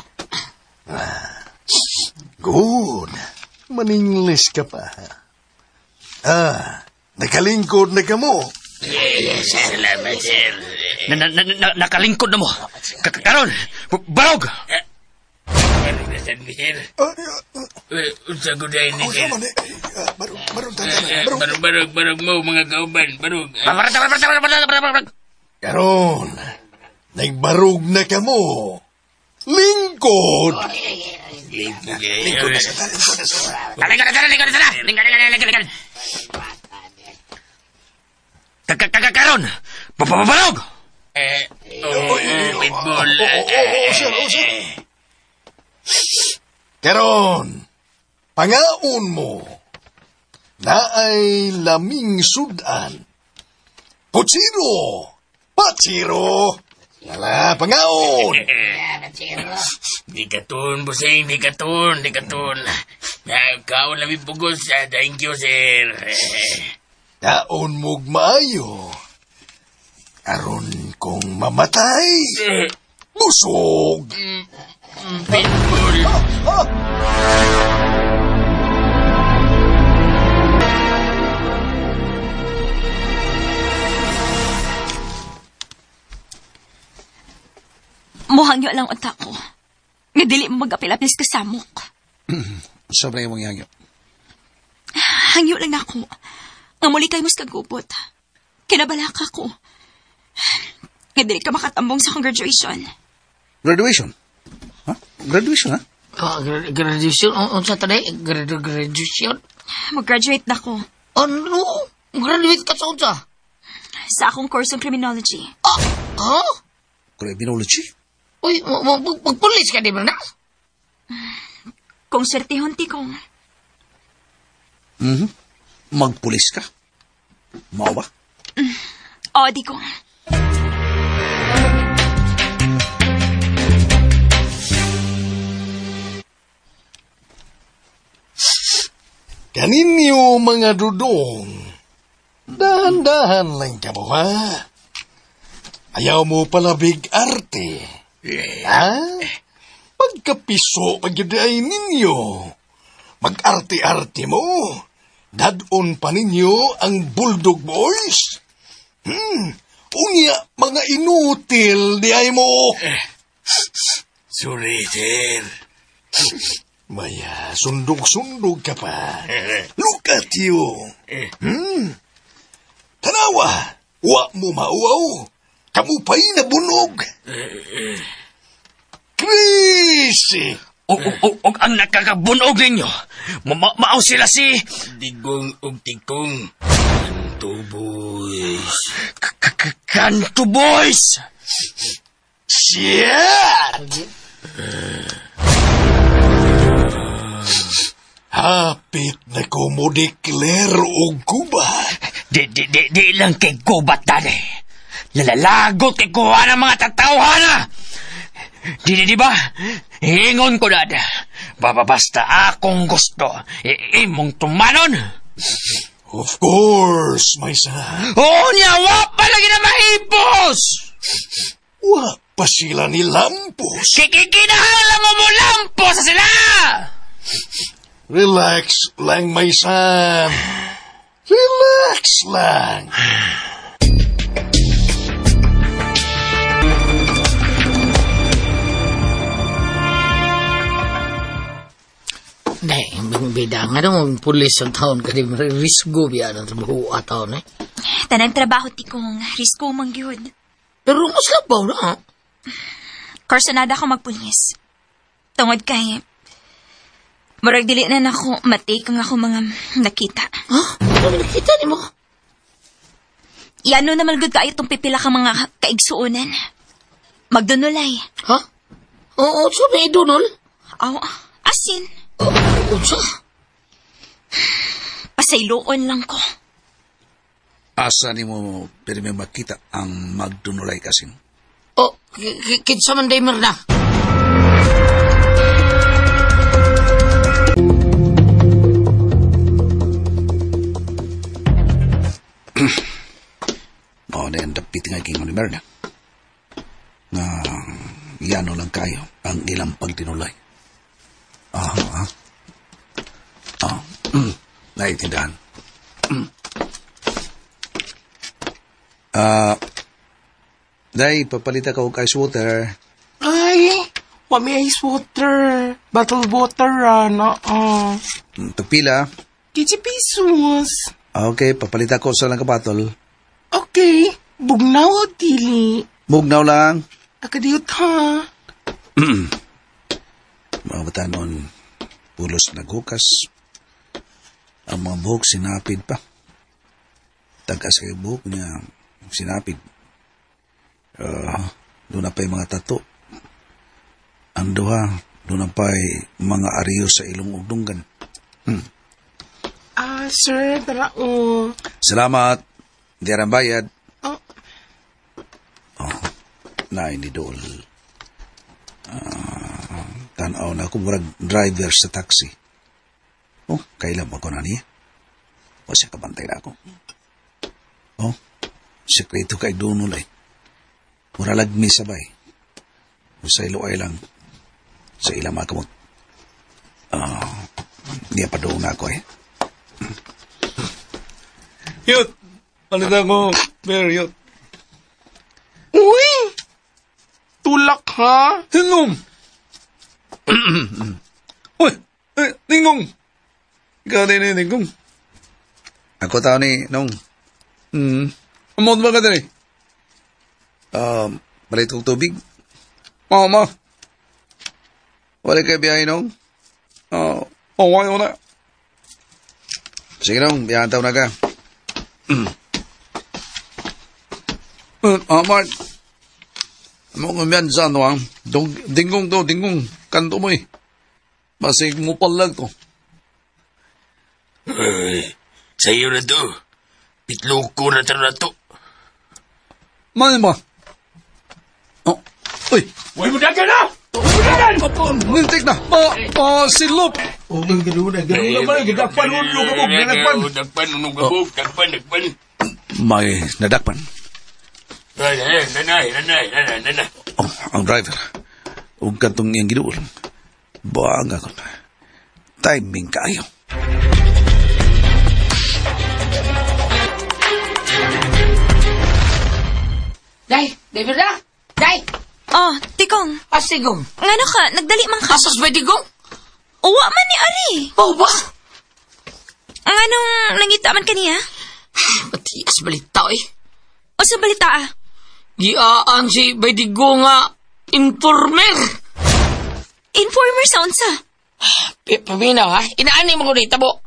Good. Maningles ka pa. Nakalingkod na ka mo. Yes, sir. Salamat, sir. Nakalingkod na mo. Karon, barog! Barog. Barog mo, mga kauban. Barog. Barog. Karon, nagbarog na ka mo. Lingkod! Lingkod na sa lingkod na sa. Lingkod. Karon! Barog! Pitbull. Sir, sir. Karon, pangaon mo, naay laming sudan. Putsiro! Patsiro! Wala, pangaon! Di katun, busing, di katun. Kaon laming pugos. Thank you, sir. Kaon mo'g maayo. Aron kong mamatay, busog! Pitbull! Muhangyo lang unta ko. Nga dili mo mag-apil-apil sa kasamok. Sobrang imong hangyo. Hangyo lang nako. Nga muli kay mo sa kagubot. Kinabalaka ko. Nga dili ka makatambong sa akong graduation. Graduation? Ha? Graduation, ha? Graduation? Unsa taday? Graduation? Mag-graduate na ko. Ano? Graduate ka sa unsa? Sa akong course ng criminology. Ha? Criminology? Uy, magpulis ka di ba na? Kung swertihon ti kong. Magpulis ka? Mao ba? Oo, di kong. Kaninyo mga dudong, dahan-dahan lang ka mo, ha? Ayaw mo palabig arte. Ha? Pagkapiso pag-ay ninyo, mag-arte-arte mo, dadon pa ninyo ang Bulldog Boys. Unya, mga inutil di ay mo. Sorry, sir. Maya, sundog-sundog ka pa. Look at you. Tanawa, wa mo mauaw. Kamu pa'y nabunog. Crazy! Og ang nakakabunog ninyo, mao sila si... Digong og tikong. Kanto Boys. Kanto Boys! Shit! Hapit na ko mo declare og gubat. Di lang kay gubat, dali. Lalalagot kay kuha ng mga tatawhana. Di ba? Ingon ko, dad. Basta akong gusto, imong tumanon. Of course, my son. Oo niya, wa pa lagi na mahipos! Wa pa sila ni Lampos. Kikikinahala mo lampos sa sila! Relax lang, my son. Relax lang. Nay, bida nga naman, pulis ang taon ka di risgo biya ng trabaho at taon eh. Tanang trabaho ti kong, risgo mang yun. Pero mas labaw na. Kursunada ko magpulis. Tungod kay murag dili na nako matake ang ako mga nakita. Ha? Ano nakita nimo? Yano naman gud kaayo tong pipila ka mga kaigsuonan. Magdunulay. Ha? Oo, so may dunol? Oo, asin. Unsa? Pasayloon lang ko. Asa nimo pirmi makita ang magdunulay kasin? Oh, kinsa man day Mirna? Mao na yung dapit nga gingon ni Mirna. Nga, yano lang kayo ang ilang pagdinulay. Naiintindihan. Day, papalita ka og ice water. Ay, wa may ice water. Bottled water, ano. Tagpila. 15 pesos. Okay, papalita ko sa lang ka bottle. Okay, bugnaw o dili? Bugnaw lang. Akadiyot ha. Mga bata noon, pulos naghukas. Ang mga buhok sinapid pa. Tagas kayo buhok niya, sinapid. Doon na pa'y mga tato. Ang duha, doon na pa'y mga ariyo sa ilong ug dunggan. Sir, tara o. Salamat. Di aram bayad. Oh. Oh, na hindi dool. Tanaw na ako, murag driver sa taxi. Oh, kailan ba ko na niya? O siya kabantay na ako. Oh, sekreto kay Dunol ay. Muralag mi sabay. O sa ilo ay lang. Sa ilang mga kamot. Niya pa doon na ako eh. Yut! Palita ko, Bear, yut. Uy! Tulak ha? Tingong! Uy! Tingong! Ikaw din eh, Tingong. Ako tao ni, Nong. Amot ba ka din eh? Palit kong tubig. Mama. Wala kayo biyahe, Nong? Okay na. Sige, Nong. Biyahan tao na ka. Mark. Mo kong biyan sa ano, ah. Dingkong to, dingkong. Kanto mo eh. Basig mo palag to. Ay, sa'yo na to. Pitlog ko na na to. Mano ba? Oh. Uy! Uy, mudagan na! Mudagan! Nintik na! Silop! Oh, ganoon na, ganoon na ba? Gidakpan, ulo ka mo, gidakpan. Dagpan, ulo ka mo, dagpan, dagpan. May nadakpan. Nanay, nanay, nanay, nanay. Oh, ang driver. Huwag kantong iyang ginuol. Buang ako. Timing kaayo. Day, day na! Day! Oh, Tikong. Asigong. Ngano ka? Nagdali man ka. Asas ba, Digong? Uwa man ni Ari. Oh ba? Ang anong nangita man kaniya? Matias balita eh. O sa balita ah? Giaan si Baydigo nga informer. Informer sa unsa? Paminaw ha? Inaani mo ko dito, tabo.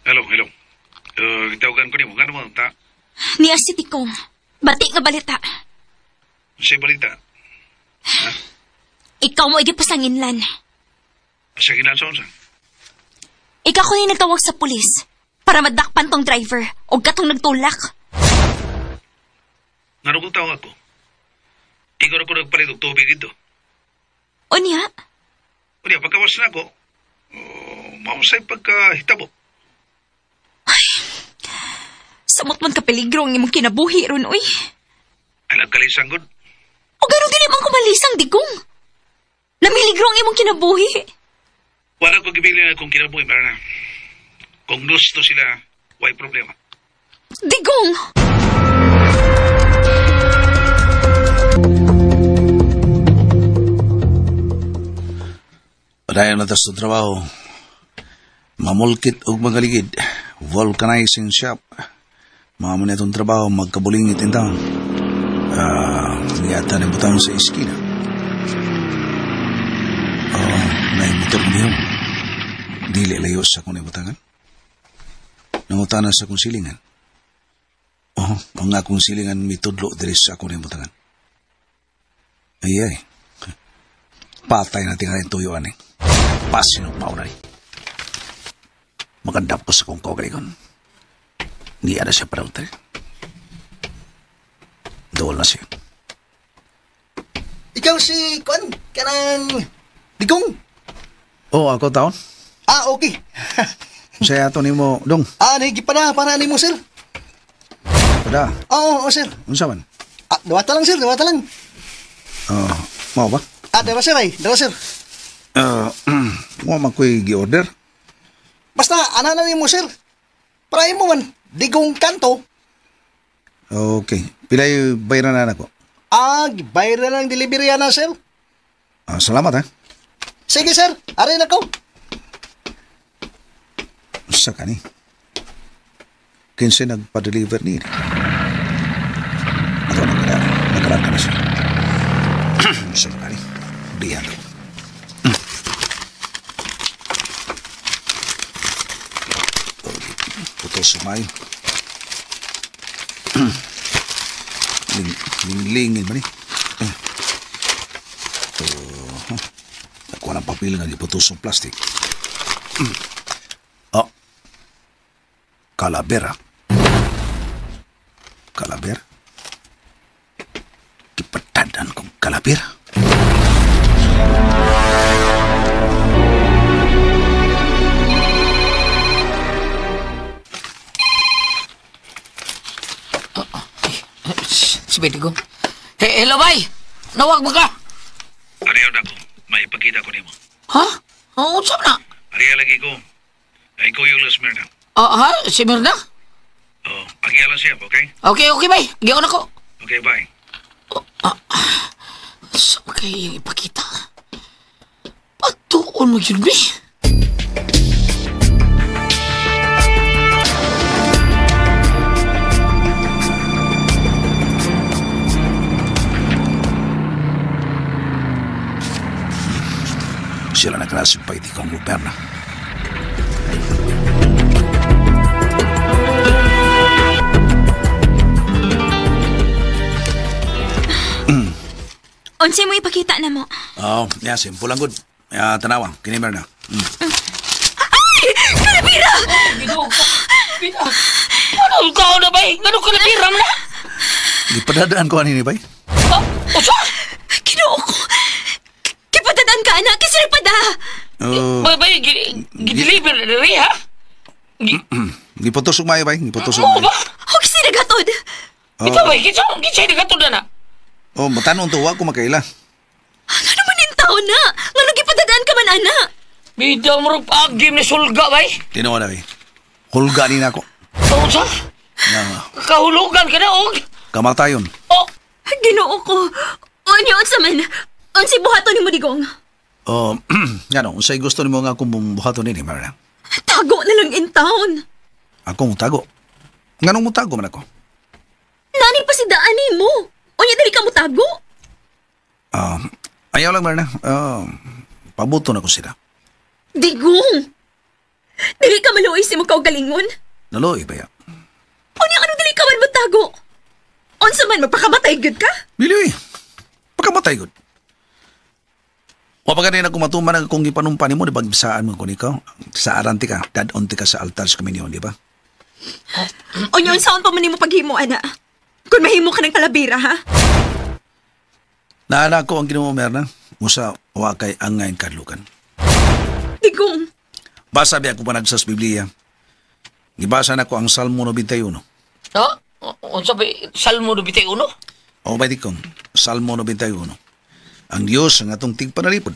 Hello, hello. Tawagan ko niyo. Gano'n mo ta? Niya si Tikong. Bati nga balita. Sa balita? Ha? Ikaw mo igipasanginlan. Sa kinlan sa unsa? Ikaw ko ni nagtawag sa pulis para madakpan tong driver o katong nagtulak. Ngano kong tawag ako? Ikaw na ko nagpalit og tubig dito. Unya? Unya, pagkawas na ako, mausay pagkahitabo. Ay, samot man ka peligro ang imong kinabuhi ron, uy. Alam kalisang gud. O gano'n dili man kumalisang digong. Namiligro ang imong kinabuhi. Wala ko gibilin akong kinabuhi, Marna. Kung gusto sila, way problema. Digong! Padayon na ta sa trabaho. Mamulkit og mga ligid. Vulcanizing shop. Mga mo na itong trabaho, magkabulingit in town. Niyata na butang sa iskina. Oh, naimotor niyo. Dili layo sa akong naibutangan. Nangutana sa akong silingan. Oh, ang akong silingan mitudlo diri sa akong naibutangan. Ay ay. Patay na tingaling tuyuan eh. Pasinong mauna eh. Magandap ko sa akong kogaligon. Niya na siya parang tayo. Dool na siya. Ikaw si Kwan, kanang Digong. Oh, ako taon. Ah, okay. Siya ato nimo, Dong. Ah, nahigit pa na para nimo, sir. Pada. Oo, oh, sir. Unsa man? Ah, dawata lang, sir, dawata lang. Oh, mao ba? Ah, dawa sir ay, dawa sir. Mo man ko'y gi-order. Basta ana na nimo, sir. Para mo man Digong kanto. Okay. Pilay bayaran na nako. Ah, gibayar na lang delivery na, sir. Ah, salamat ha. Sige, sir. Ari na ko. Sa kani. Kinsa nagpa-deliver ni. Ato nagkaroon ka na siya. Sa kani. Diyan to. Putos sumayo. Linglingin ba ni? Nakuha ng papel nga giputos ng plastic. Oh. Calavera. Calavera? Kipatadan kong calavera. Si Digong. Hey, hello, bay. Nawag mo ka. Ariyaw na ko. May ipakita ko nimo. Ha? Oh, unsa na? Ariya lagi ko. Ay ko yung Las Mirna. Ah, ha? Si Mirna? Oh, pagialan siya, okay? Okay, okay, bay. Giyon ako. Okay, bye. So, kay ipakita. Patuon mo yun, bay. Sila nagklase pa iti kong gobyerno. Unsay mo ipakita na mo? Oh, yeah, simple lang good. Yeah, tanawa, kinimer na. Ay! Kalabira! Anong kao na, bay? Ganun kalabira mo na? Gipadadaan ko ani ni bay. Usa! Kinoo ko! Kipadadaan ka, anak! Kasi nagpada! Oh, Bay, bay, gi-deliver na rin, ha? giputos og mayo bay, giputos og Oo mayo. ba? Huwag sinaghatod! Oh. Ikaw, bay, kinsa naghatod na na? Oh, matanon to wa ko makaila. Ano man yung taon na? Nga gipadadaan ka man, anak! Bida mo rin paagim ni Sulga, bay. Tinuod na bay. Hulga ni nako. Usa? Na, Kahulugan ka na, og. kamatayon. Oh! Ginoo ko! Unyo, unsa man? Unsay buhaton nimo Digong? Oh, ngano, unsay gusto nimo nga akong buhaton nini, Marina? Tago na lang in town. Ako mo tago. Nganong mo tago man ako? Nani pa si daan nimo? Unya dali ka mo tago? Ayaw lang, Marina. Pabuto na ko sila. Digong! Dili ka maluoy si mo kaugalingon? Naluoy ba ya? Unya ano dili ka man mo tago? Unsa man magpakamatay gyud ka? Biliwi. Pagkamatay gud. Wa pa gani na kumatuman ang akong gipanumpa nimo, di ba bisaan mo kun ikaw? Sa aran ti ka, dadon ti ka sa altar sa komunyon, di ba? Unya unsaon pa man nimo paghimo ana? Kung mahimo ka ng kalabira, ha? Naala ko ang Ginoo Merna, usa wa kay angay kadlukan. Digong, Basa biya ako panagsas Biblia. Gibasa na ko ang Salmo 91. No? Unsa ba Salmo 91? O ba kong Salmo 91. Ang Dios ang atong tigpanalipod.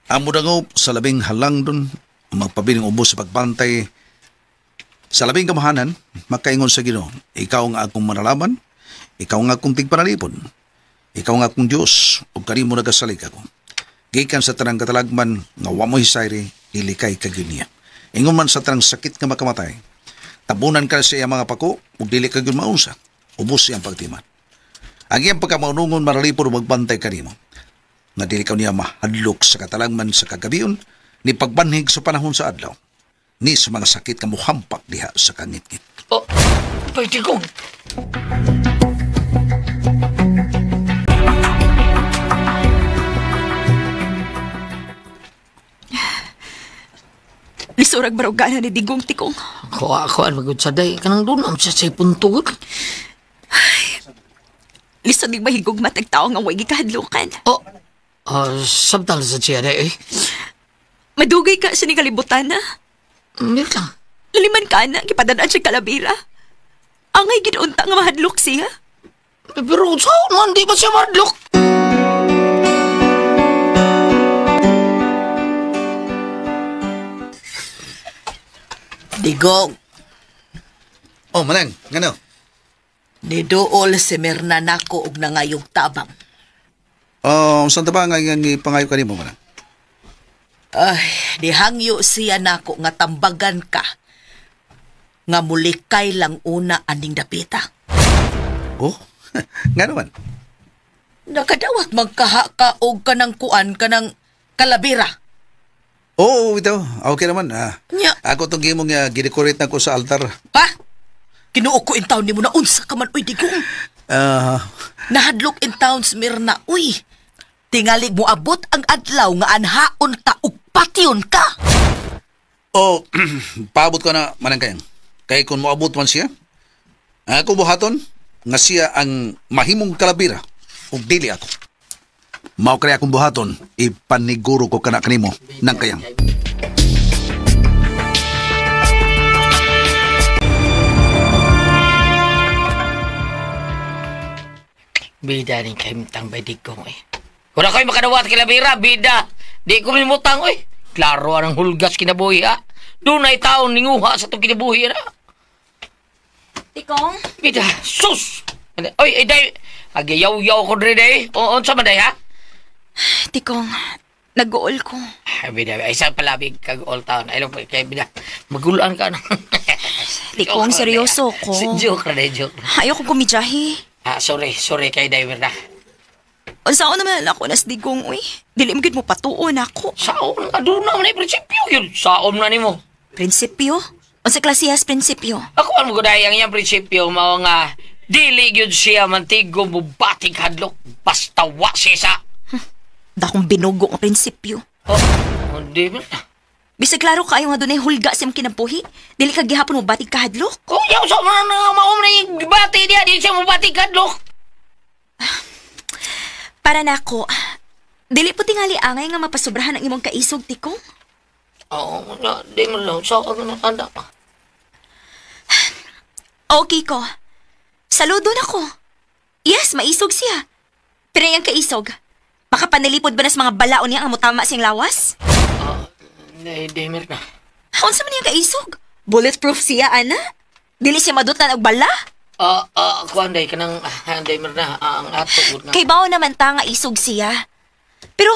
Ang mudangop sa labing halangdon, magpabiling ubos sa pagbantay sa labing kamahanan, makaingon sa Ginoo, ikaw ang akong manalaban, ikaw ang akong tigpanalipod, ikaw ang akong Dios, ug kanimo nagasalig ako. Gikan sa tanang katalagman nga wa mo hisayri, ilikay ka gyud niya. Ingon man sa tanang sakit nga makamatay, Tabunan ka sa iyang mga pako ug dili ka gyud maunsa. Ubos iyang pagtiman. Ang iyang pagkamaunungon maralipod ug magbantay kanimo. Nga dili ka niya mahadlok sa katalangman sa kagabion, ni pagbanhig sa panahon sa adlaw, ni sa mga sakit nga muhampak diha sa kangitngit. Oh, pwede kong. Lisurag barugana ni Digong Tikong. Ako, ano magod sa day. Kanang doon, ang siya sa'y puntugod. Lisod di mahigog matag tao nga way gikahadlukan. Oh, sabtan sa siya day eh. Madugay ka siya ni kalibutan na. Meron lang. Laliman ka na, gipadadaan siya kalabira. Angay ginaunta nga mahadlok siya. Pero saan man, di ba siya mahadlok? Digong. Oh, manang, ngano? Niduol si Mirna nako og nangayog tabang. Oh, saan ta ba nga ipangayo kanimo manang? Ay, nihangyo siya nako nga tambagan ka. Nga mulikay lang una aning dapita. Oh, ngano man? Nakadawat magkaha ka og kanang kuan kanang kalabira. Oo, oh, ito. Okay naman. Ah. Nya. Ako itong gimong gidecorate na ko sa altar. Ha? Kinuo ko in town ni mo na unsa ka man, uy, Digong. Nahadlok in town si Mirna, uy. Tingalig mo abot ang adlaw nga anhaon ka ug patyon ka. Oh, paabot ko na manang kayang. Kay kung moabot man siya, ako buhaton nga siya ang mahimong kalabira ug dili ako. Mao kaya akong buhaton, ipaniguro ko kana kanimo nang kayang. Bida ni kahimtang bay Digong eh. Kung ako'y makadawat kilabira, bida. Di ko mimutang oy. Klaro ang hulgas kinabuhi ha. Doon ay taon ninguha sa itong kinabuhi na. Tikong? Bida, sus! Oy, ay day, agayaw-yaw ko dre day. Oo, unsa man day ha? Tikong, nag-uol ko. Ay, bida, ay sa palabig kag all town. Ay, kay bida, magulaan ka na. Tikong, seryoso ko. Joke ra day, joke. Ayoko kumidyahi. Ah, sorry, sorry kay day, Mirna. Unsaon naman ako nas Digong, uy. Dili mo gid mo patuon ako. Saon? Aduna man ay prinsipyo yun. Saon na nimo. Prinsipyo? Unsa klasehas prinsipyo? Ako ang maguday ang iyang prinsipyo mao nga dili gyud siya mantigo mubatig hadlok basta wa siya sa. Dakong binugo ang prinsipyo. Oh, di ba? Bisag klaro kaayo nga dunay hulga sa imong kinabuhi, dili ka gihapon mo batig kahadlok. Kung yaw sa mga mao na bati diya, dili siya mubatig hadlok. Para nako, dili po tingali angay nga mapasubrahan ang imong kaisog, Tikong. Oo, na, di mo lang. Sa ako na kada. Okay ko. Saludo na ko. Yes, maisog siya. Pero yung kaisog, baka panilipod ba nas mga balaon niya ang mutama siyang lawas? Di, Mirna. Unsa man yung kaisog? Bulletproof siya, ana? Dili siya madutlan og bala? Kuan day kanang day Mirna, ang ato gud nga. Kay bao naman ta nga isog siya. Pero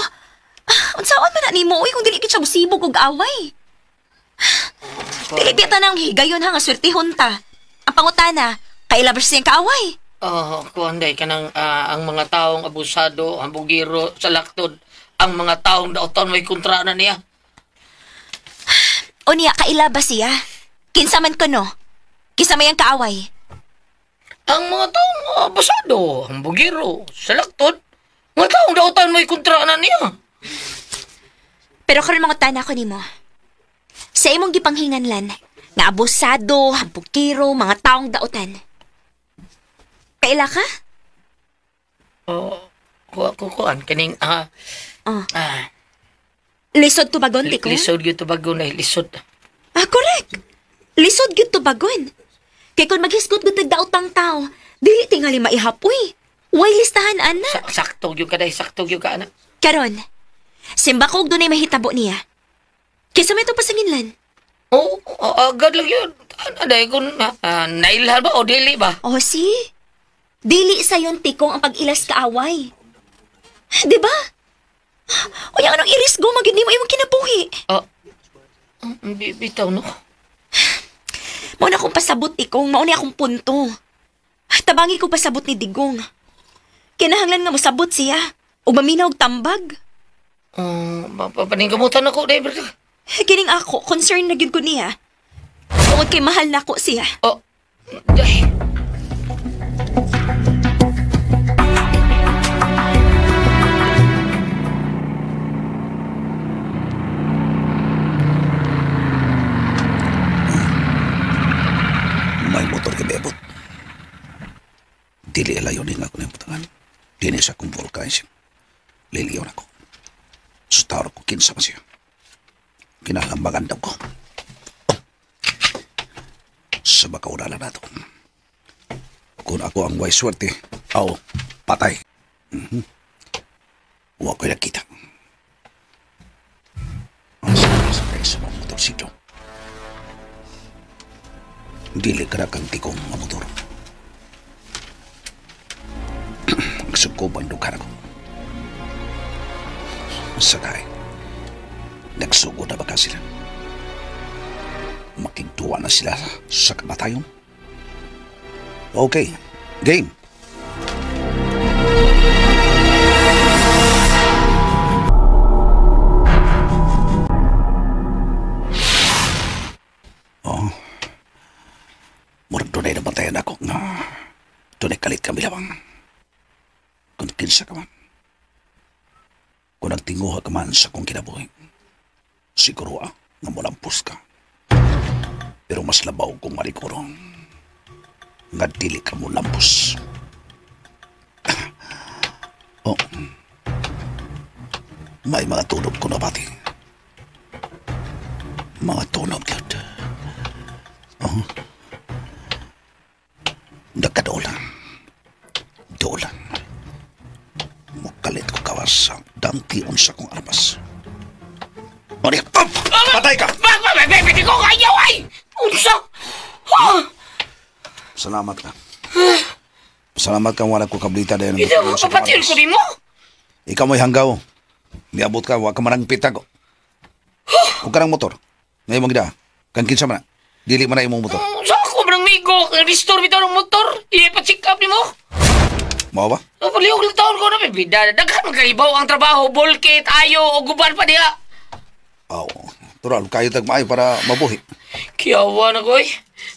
unsaon man na nimo uy kung dili gid siya musibog og away? Dili biya tanang higayon ha nga swertihon ta. Ang pangutana, kaila ba siya siyang kaaway? Oh, kuan day kanang ang mga taong abusado, hambugiro sa laktod, ang mga taong daoton may kontra na niya. O niya, kaila ba siya? Kinsa man kuno? Kinsa may ang kaaway? Ang mga taong abusado, hambugiro sa laktod, mga taong daotan may kontra na niya. Pero karon mangutana ko nimo. Sa imong gipanghinganlan, nga abusado, hambugiro, mga taong daotan. Kaila ka? Oh, kuan kaning Lisod tubagon, Tiko? Lisod gyud tubagon ay lisod. Ah, correct. Lisod gyud tubagon. Kay kung maghisgot gyud tagdaotang tao, dili tingali maihapoy. Way listahan ana. Sakto gyud ka day, sakto gyud ka ana. Karon, simba ko og dunay mahitabo niya. Kaysa may itong pasanginlan. Oo, agad lang yun. Ano day kung nailhan ba o dili ba? Oh, see? Dili sayon, Tikong, ang pag-ilas kaaway. Diba? O yung anong irisgo, magindi mo imong kinabuhi. Bitaw, no? Mao na akong pasabot ikong, mao ni akong punto. Tabangi ko pasabot ni Digong. Kinahanglan nga mosabot siya. Ug maminaw og tambag. Paningkamutan ako, dahil. Kining ako, concern na gyud ko niya. Tungod kay mahal na ko siya. Oh, ay. May motor ka bebot. Dili alayo din ako ng butangan. Dili sa akong vulkanism. Liliyon ako. Sutaro ko kinsa man siya. Kinalambagan daw ko. Oh. Sa bakaurala na to. Kung ako ang way swerte, aw, patay. Huwag ko'y nakita. Ang sakay sa mga motorsiklo. Dili ka na kang tikong mga motor. Nagsukuban lugar ako. Sakay. Nagsugo na baka sila. Makigtuwa na sila sa kamatayon. Okay. Game. Oh. Murag doon ay nabantayan ako nga doon ay kalit kami lamang. Kung kinsa ka man. Kung nagtinguha ka man sa kong kinabuhi, siguro nga mulampos ka. Pero mas labaw kong malikuro nga dili ka mulampos. Oh. May mga tunob ko na bati. Mga tunob yun. Oh. Nagkadolan. Dolan. Mukalit ko kawas sa dangtion sa kong armas. Maria, pop! Patay ka! Pwede ko kayaw ay! Unsa! Salamat ka. Salamat ka wala ko kablita dahil. Ito, papatiyol ko din mo! Ikaw mo'y hanggaw. Niabot ka, wala ka manang pitag. Huwag ka ng motor. Ngayon mong gida. Kang kinsa man na. Dili man na imong motor. Sa ako man ang migo. Restore bitaw ng motor. Ipacheck up ni mo. Mao ba? Palihog lang taon ko na. Bida. Daghan magkaibaw ang trabaho. Bulkit, ayo, o guban pa diha. Oo. Tural, kayo tagmaayo para mabuhi. Kiyawa na ko eh.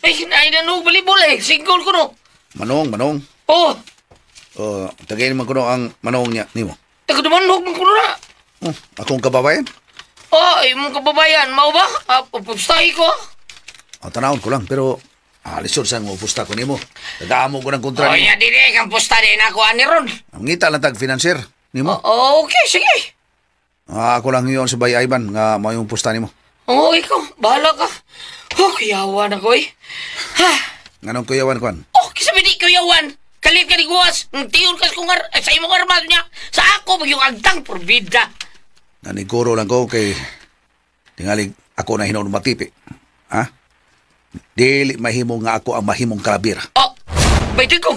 Ay, nainanong balibol eh. Single ko no. Manong, manong. Oo. Oh. Tagayin man ko no ang manong niya. Nimo. Tagadumanong man ko na. Oh, akong kababayan? Oh, imong kababayan. Mao ba? Pustahi ko. Oh, tanawon ko lang, pero lisod saan mo pusta ko nimo. Tagaamo ko ng kontra Oh, nimo. ya dili kang pusta din ako ani ron. Ang ngita lang tag financier nimo. Oh, okay, sige. Ako lang yun sa Bay Ivan nga mao yung pusta nimo. Oo, ikaw, bahala ka. Oh, kuyawan ako eh. Ha? Nganong kuyawan kuan? Oh, kisa di kuyawan. Kalit ka ni Guas. Tiyon ka sa imong armas niya. Sa ako, magyong agtang porbida. Naniguro lang ko kay tingali ako na hinoon matipi. Ha? Dili mahimo nga ako ang mahimong kalabira. Oh, baytoy ko.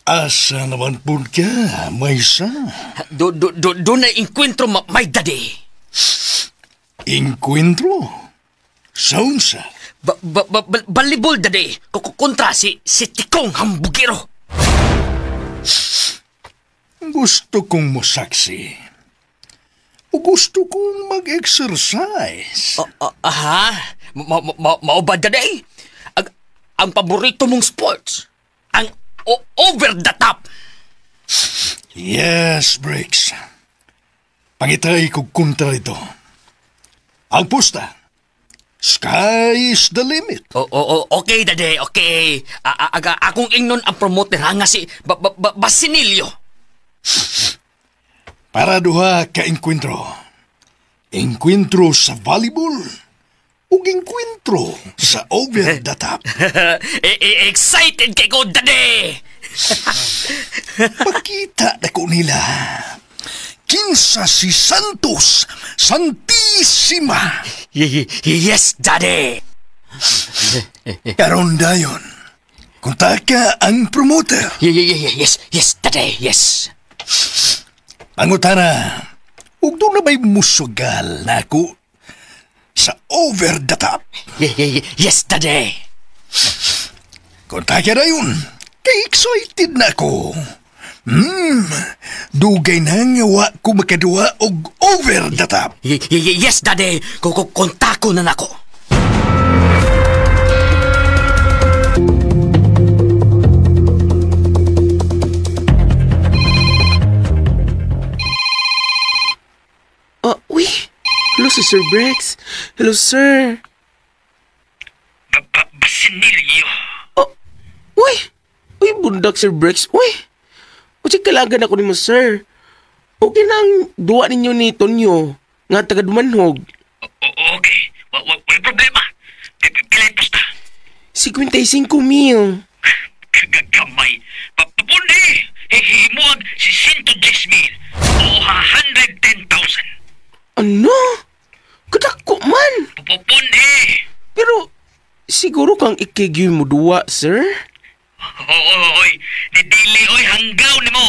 Asa naman po ka, Maysa? Doon na inkwentro, may daddy. Inkwentro? Saunsa? Balibol, daddy. Kontra si Tikong Hambugero. Gusto kong mosaksi. O gusto kong mag-exercise. Aha? Mao ba, daddy? Ang paborito mong sports, ang over the top. Yes, Briggs. Pangitay kog kontra ito. Ang pusta, sky is the limit. Okay, daddy, okay. Akong ingnon ang promoter nga si Basinilio. Para duha ka enkwentro. Enkwentro sa volleyball ug enkwentro sa over the top. Excited kay ko, daddy! Pakita na ko nila. Kinsa si Santos Santissima. Yes, daddy! Karon dayon. Kontaka ang promoter. Yes, yes, Daddy, yes. Pangutana, ug doon na ba'y musugal na ako sa over the top? Yes, Daddy. Kontaka na yun. Kay excited na ako. Dugay na nga wa ko makaduwa og over the top. Yes, Daddy. Kontako na nako. Uy! Hello, si Sir Brex. Hello, sir. Basinilyo. Oh, uy! Uy, bundak, Sir Brex. Uy! Uy, kalagan ako nimo, sir. Okay na ang duwa ninyo ni Tonyo nga taga Dumanhog. Okay. Wala problema. Pila yung pusta? 55,000. Kagamay. Papundi! Hihimuag si 110,000 o 110,000. Ano? Kadako man! Pupundi! Pero siguro kang ikigyo mo duwa, sir? Oy, dili oy hanggaw nimo.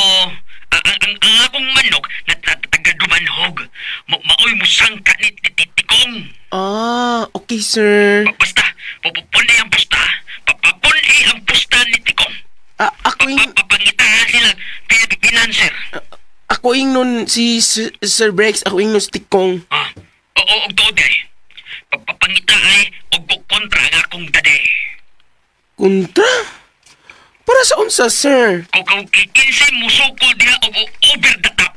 Ang akong manok na taga-Dumanhog. Maoy musangka ni Tikong. Ah, okay, sir. Basta, pupundi ang pusta. Papundi ang pusta ni Tikong. Ako yung... Papangita sila, pinanser. Ako yung nun si Sir Brex, ako yung nun si Tikong. Ah, oo, og tuod ay. Papangita ay, og kontra ang akong dade. Kontra? Para sa unsa, sir? Kung kikinsay musukol diha og over the top.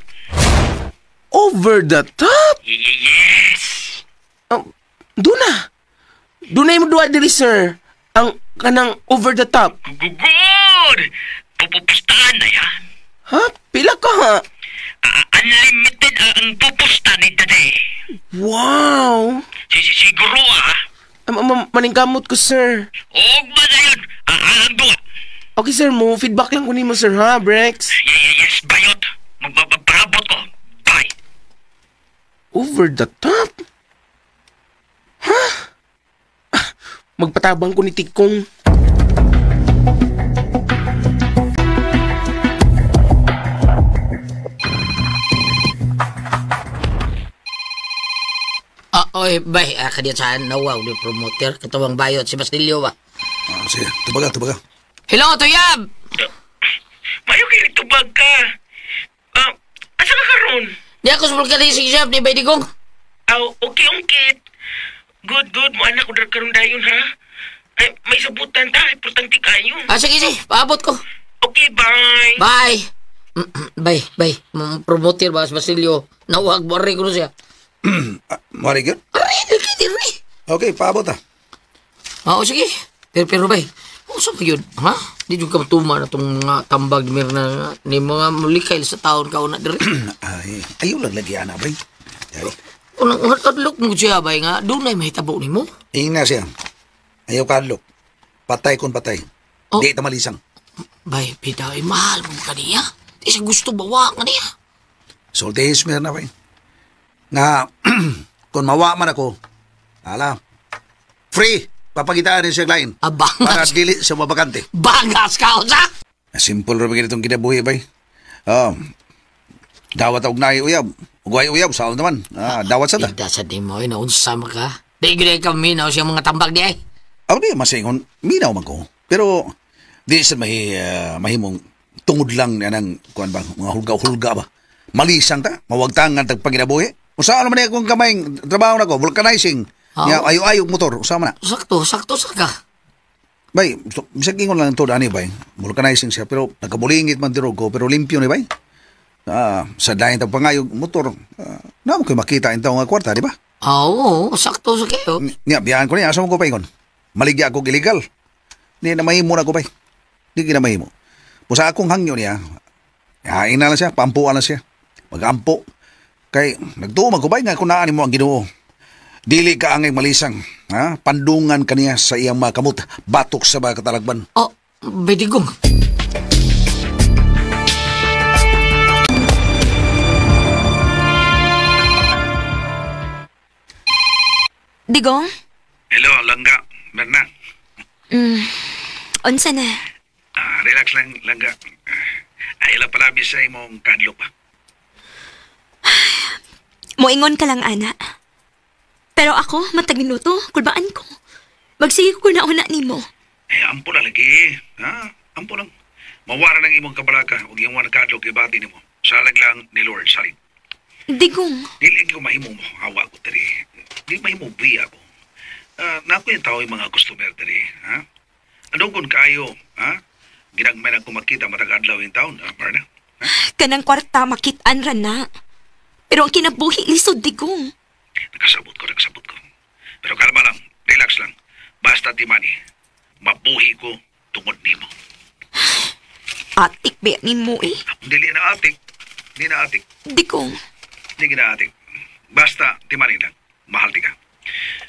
Over the top? Yes. Duna. Duna yung duwa diri, sir. Ang kanang over the top. Good! Pupustaan na yan. Ha? Pila ka ha? Unlimited ang pupusta ni Dade. Wow! Siguro ah. Maningkamot ko, sir. Og ba na yun? Ang duwa. Okay, sir, mo feedback lang ko nimo, sir, ha, Brex? Yes, bayot. Magpaparabot ko. Bye. Over the top? Ha? Magpatabang ko ni Tikong. Oy, bay, kadiyan sa nawaw ni promoter. Katawang bayot si Basilio ba? Sige, tubaga. Hello, Tuyab! Mayo kayo tubag ka. Asa ka karon? Di ako sa vulcanizing shop ni Baydigong. Aw, okay, ungkit. Good. Mo anak ko dar karon dayon, ha? Ay, may sabutan ta. Importante kayo. Sige, paabot ko. Okay, bye. Bye. Bye. Promoter ba si Basilio? Nawag, bari ko na siya. Mari good? Aray, Okay, paabot ah. Oo, sige. Pero bay, usa pa yun, ha? Di yung kamatuma na itong mga tambag ni Mirna ni mga mulikay sa taon ka una diri. Ay, ayaw lang lagi, ana, bay. Ay. Unang adlok mo siya, bay, nga doon ay mahitabo ni mo. Ingna siya. Ayaw ka adlok. Patay kung patay. Oh. Di tamalisang. Bay, pita, ay mahal mo ka niya. Di siya gusto bawa ka niya. Sultihis, Mirna, bay. Nga, kung mawa man ako, ala, free. Papagitaan niya siya lain. Abangas. Para dili sa mabakante. Bangas ka, osa! Simple rin itong kinabuhi, bay. Dawat og naay uyab. Ugay uyab, saan naman. Dawat sa ta. Ida sa di mo, naunsa ka. Di gano'n ka minaw siya mga tambag di ay. Ako di, masingon, minaw man ko. Pero, di sa mahimong tungod lang niya ng, kuan ba, mga hulga-hulga ba. Malisang ta, mawagtangan tagpaginabuhi. Usaan naman niya kung kamay, trabaho na ko, vulcanizing. Ya, ayo-ayo motor, usama na. Sakto sa ka. Bay, bisag ingon lang to ani bay. Vulcanizing siya pero nagkabulingit man tirog ko pero limpyo ni bay. Sa dayon tag pangayog motor, na mo kay makita intaw nga kwarta, di ba? Oo, sakto sa kayo. Nya biyahan ko niya asa mo ko paingon. Maligya ako illegal. Di na mahimo na ko bay. Di gina mahimo. Busa akong hangyo niya. Hain na lang siya, pampuan lang siya. Magampo. Kay nagtuo man ko bay nga kun naa nimo ang Ginoo. Dili ka angay malisang, ha? Pandungan kaniya sa iyang mga kamot, batok sa mga katalagban. Oh, Baydigong. Digong? Hello, Langga. Berna. Unsa na? Relax lang, langga. Ay, lang pala sa imong kadlok pa. Moingon ka lang, ana. Pero ako, matag minuto, kulbaan ko. Magsige ko na una nimo. Eh, ampo na lagi. Ha? Ampo lang. Mawara ng imong kabalaka ug yung one kadlok ibati nimo. Salag lang ni Lord salig. Digong. Dili ko mahimo mo hawa ko diri. Di mahimo biya ko. Nako yung tao yung mga customer diri, ha? Ano kung kayo, ha? Ginagmay na ko makita matag adlaw yung taon, ha, Marna? Kanang kwarta makit-an ra na. Pero ang kinabuhi lisod, Digong. Nakasabot ko, nakasabot ko. Pero kalma lang, relax lang. Basta ti Manny, mabuhi ko tungod nimo. Atik ba nimo eh? Dili na atik, di na atik. Digong. Di na atik. Basta ti Manny lang, mahal ti ka.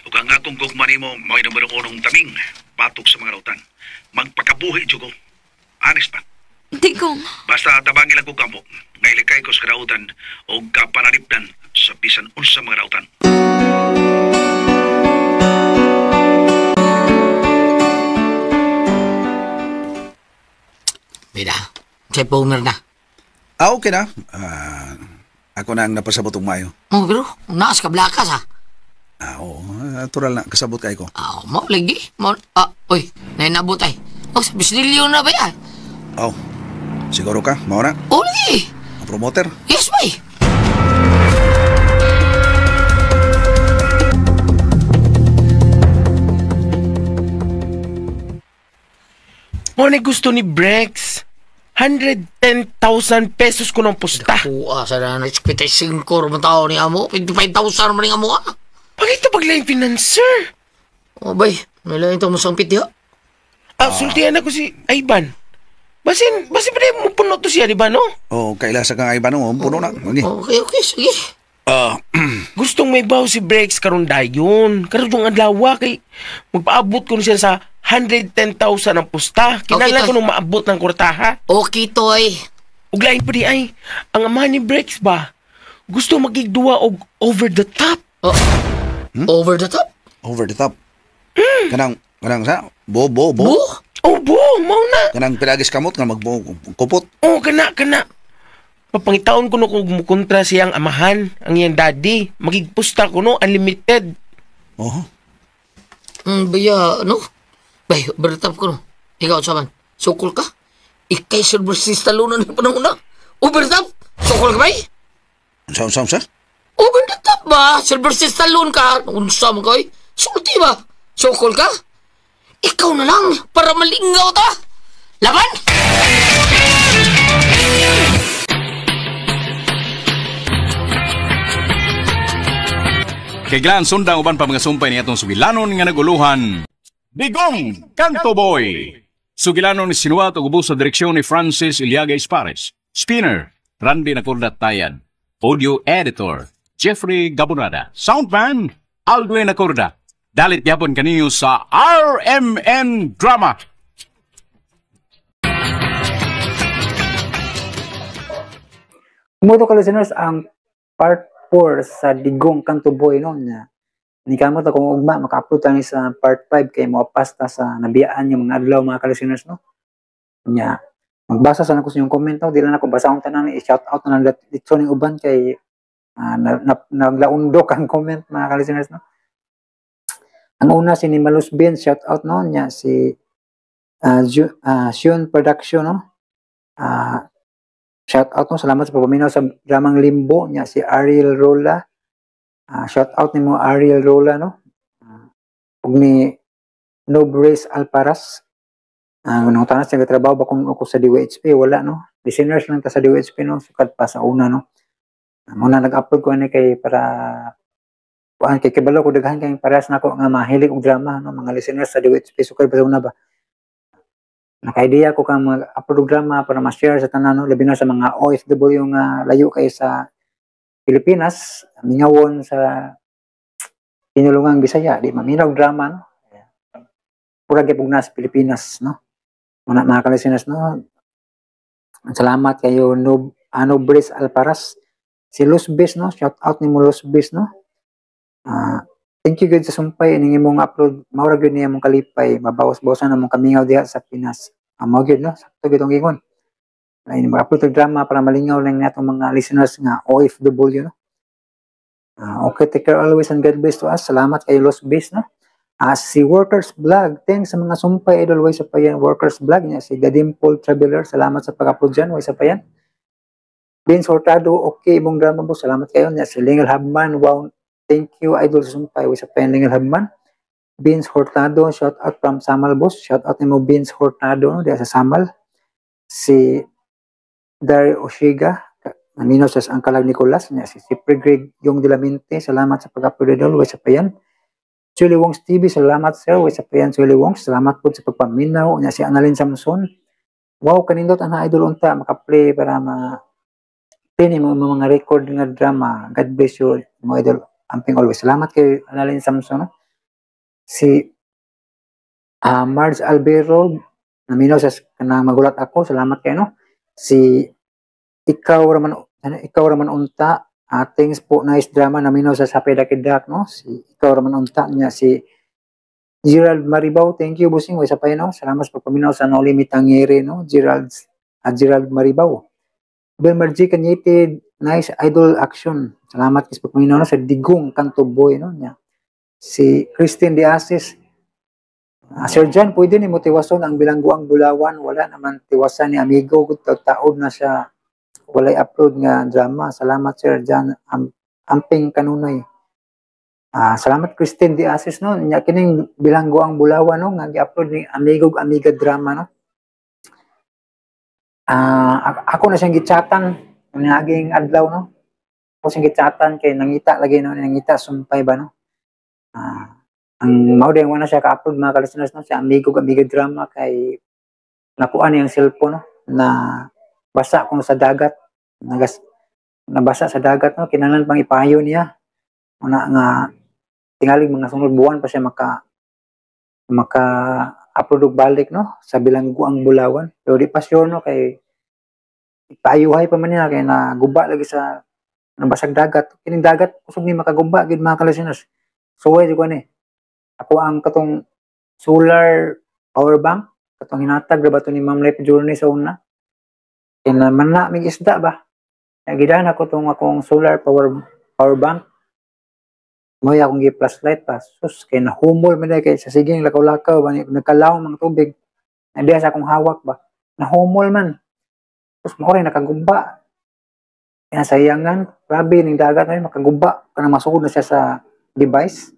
Ug ang akong gugma nimo mao'y numero unong taming batok sa mga rautan. Magpakabuhi jud ko. Honest pa. Digong. Basta tabangi lang ko kampo. Ngailikay ko sa karautan o kapanalipdan sa bisan unsa mga rautan. Bida, say pomer na. Ah, okay na. Ako na ang napasabot og maayo. Oh, pero naas ka blakas ha. Ah, oo. Natural na. Kasabot kay ko. Ah, mo lagi. Mo, oy, nainabot ay. Oh, sa bisnilyo na ba yan? Oh, siguro ka? Mao na? Oh, lagi. Ang promoter? Yes, bay. Mo na gusto ni Brex. 110,000 pesos ko ng pusta. Kuha sa na 55 man tao ni amo. 25,000 man ni amo ah. Pagito paglaing financer. Oh, bay. May lain itong masangpit diha. Ah, sultihan ako si Ivan. Basin pa rin mo puno to siya, di ba, no? Oh, kaila sa kang Ivan, oh, puno na. Okay. Okay, sige. Gustong may baw si Brex karon dayon. Karon yung adlaw kay magpaabot ko siya sa 110,000 ang pusta. Kinahanglan ko nung maabot ng kwartaha. Okay, toy. Ug lain pa di ay, ang ama ni Brex ba, gusto magigduwa og over the top. Oh. Over the top? Over the top. Kanang sa bo? Bo? Oh, bo, mao na. Kanang pilagis kamot nga magbo kupot. Oh, kana. Papangitaon ko no kung mukontra siyang amahan, ang iyang daddy. Magigpusta ko no, unlimited. Oh. Baya, no? Bay, over the top ko no. Ikaw, saman, sukol ka? Ikay Sylvester Stallone na panahon na. Over the top? Sukol ka, bay? Unsa? Over the top ba? Sylvester Stallone ka? Unsa mo koy? Sulti ba? Sukol ka? Ikaw na lang para malingaw ta. Laban! Kay Glan, sundang uban pa mga sumpay ni atong sugilanon nga naguluhan. Digong Kanto Boy! Sugilanon ni sinuwat og ubos sa direksyon ni Francis Iliaga Espares. Spinner, Randy Nacorda Tayan. Audio Editor, Jeffrey Gabonada. Soundman, Aldwin Nacorda. Dalit yapon kaniyo sa RMN Drama. Kumuto ka listeners ang part 4 sa Digong Kanto Boy no niya. Nikamot akong ugma maka-upload tani sa part 5 kay moapasta sa nabiyaan yung mga adlaw mga ka-listeners no. Nya magbasa sana ko sa inyong comment no, di lang ako basahon tanan, i-shout out na lang dito ning uban kay naglaundok ang comment mga ka-listeners no. Ang una si ni Malus Ben, shout out no nya si Sean Production no. Shout out no, salamat sa pagpaminaw sa dramang Limbo nya si Ariel Rola. Shout out nimo Ariel Rola no. Ug ni Nobres Alparas. Nang tanas siya trabaho ba kung ako sa DWHP wala no. Listeners lang ta sa DWHP no, sukad pa sa una no. Muna nag-upload ko ani kay para kuan kay kibalo ko daghan kay parehas nako nga mahilig og drama no, mga listeners sa DWHP sukad pa sa una ba. Naka-idea ko kang mag-upload og drama para ma-share sa tanan no, labi na sa mga OFW nga layo kay sa Pilipinas, mingawon sa pinulungang Bisaya, di maminaw drama no. Pura gyud na sa Pilipinas no. Muna mga ka-listeners no. Salamat kayo Nobres Alparas, si Luz Bis no, shout out nimo Luz Bis no. Thank you good sa sumpay ining imong upload, mao ra gyud niya imong kalipay, mabawas-bawasan among kamingaw diha sa Pinas. Ang mao gyud, no, sakto gyud ang gingon. Ay, mag-upload og drama para malingaw lang natong mga listeners nga OFW, no. Okay, take care always and God bless to us. Salamat kay Los Base, no. Si Workers Vlog, thanks sa mga sumpay, idol, way sa payan. Workers Vlog niya, si Gadimpol Traveler, salamat sa pag-upload dyan, way sa payan. Vince Hurtado, okay, imong drama po, salamat kayo niya. Si Lingel Habman, wow, thank you, idol, sa sumpay, way sa payan, Lingel Habman. Vince Hurtado, shout out from Samal, boss. Shout out nimo, Vince Hurtado, no, diya sa Samal. Si Dario Oshiga, namino sa ang Kalag Nicolas, niya si Sipre Greg Yung Dilamente, salamat sa pag-upload, idol, way sa payan. Chuli Wongs TV, salamat sir, way sa payan, Chuli Wongs, salamat po sa pagpaminaw, niya si Annalyn Samson. Wow, kanindot ang idol unta, maka-play para ma play mo mga record nga drama. God bless you, mga idol, amping always. Salamat kay Annalyn Samson. No? Si Marge Albero, naminaw sa kanang magulat ako, salamat kayo, no? Si ikaw raman, ano, ikaw raman unta, thanks po, nice drama, naminaw sa Sapay Dakidak, no? Si ikaw raman unta niya, si Gerald Maribao, thank you, busing, way sa pa, no? Salamat sa pagpaminaw sa No Limit Tangere, no? Gerald Maribao. Belmar G. Cañete, nice idol action. Salamat sa pagpaminaw, no? Sa Digong Kanto Boy, no? Niya. Si Christine De Asis, Sir John, pwede ni mo tiwason ang bilangguang Bulawan. Wala naman tiwasan ni amigo. Taod na siya. Walay upload nga drama. Salamat, Sir John. Amping kanunay. Salamat Christine De Asis, no. Nya kining bilangguang Bulawan, no, nga gi-upload ni Amigo ug Amiga drama, no. Ako na siyang gichatan naging adlaw, no. Ako siyang gichatan kay nangita lagi, no, nangita sumpay ba, no. Ang mao din wala siya ka-upload, mga ka-listeners, no, si Amigo ug Amiga drama kay nakuha niyang cellphone, no, na basa kuno sa dagat, nagas nabasa sa dagat, no, kinahanglan pang ipayo niya una nga tingali mga sunod buwan pa siya maka maka upload og balik, no, sa bilangguang Bulawan, pero di pa sure, no, kay ipayuhay pa man niya kay naguba lagi sa nabasag dagat. Kining dagat kusog ni makaguba gid, mga ka-listeners. Suway di ko ni ako ang katong solar power bank katong hinatag ra ba to ni Ma'am Life Journey sa una kay naman na mig isda ba. Nagidan ako tong akong solar power power bank mo, akong gi flashlight pa. Sus, kay nahumol man kay sa siging lakaw-lakaw ba, nagkalaw mga tubig na diya sa akong hawak ba, nahumol man. Sus, mao rin nakaguba. Kaya sayangan, grabe ning dagat ay makaguba kanang masugod na siya sa device.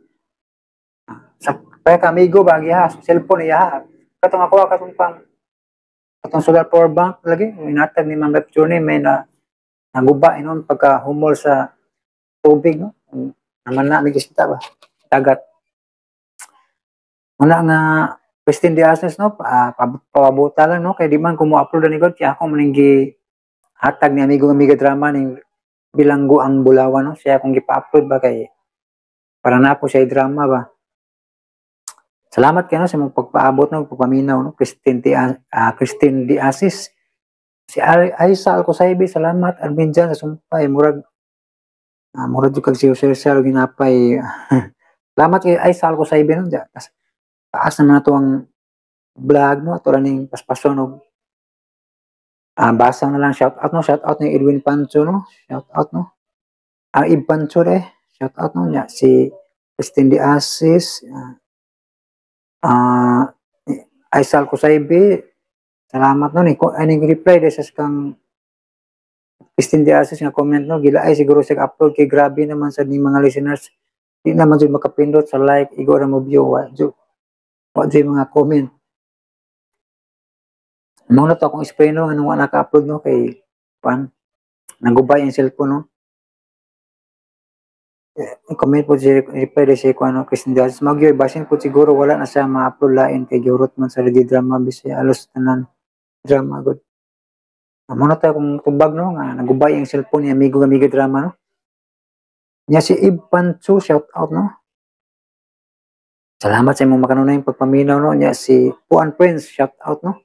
Sa kaya ka amigo ba giha cellphone iya katong ako katong pang katong solar power bank lagi inatag ni Ma'am Rep Journey may na naguba inon pagka humol sa tubig, no, naman na may gisita ba dagat. Una nga Christine De Asis, no, pabuta lang, no, kay di man ko mo upload ni God kaya ako maning gi hatag ni amigo amiga drama ning bilanggo ang Bulawan, no, siya akong gipa-upload ba kay para na po siya drama ba. Salamat kayo, no, sa mong pagpaabot, no, pagpaminaw, no, Christine D. Asis. Si Aisa Alcosaibe, salamat admin dyan sa sumpay, murag jud kag si Jose Rizal ginapay. Salamat kay Aisa Alcosaibe, no, diya. Tas, taas naman na to ang vlog, no, ato lang ning paspason og basa na lang shout out, no, shout out ni Edwin Pancho, no, shout out, no. Ib Pancho eh, shout out, no, nya si Christine D. Asis, Aisal Kusaibe, salamat, no, ni ko aning reply sa kang Christine De Asis nga comment, no, gilaay siguro siya upload kay grabe naman sa ni mga listeners, di naman jud makapindot sa like, igo ra mo view, wa jud mga comment. Mao na to akong explain, no, anong wa naka-upload, no, kay pan nagubay ang cellphone, no. Comment po si reply si ko ano Christine De Asis magyoy basin po siguro wala na siya ma-upload lain kay giurot man sa ready drama bisaya alos tanan drama good. Amo na tayo kung tubag, no, nga nagubay ang cellphone ni amigo amiga drama, no. Nya si Ib Pancho, shout out, no. Salamat sa imong makanunay pagpaminaw, no. Nya si Puan Prince, shout out, no.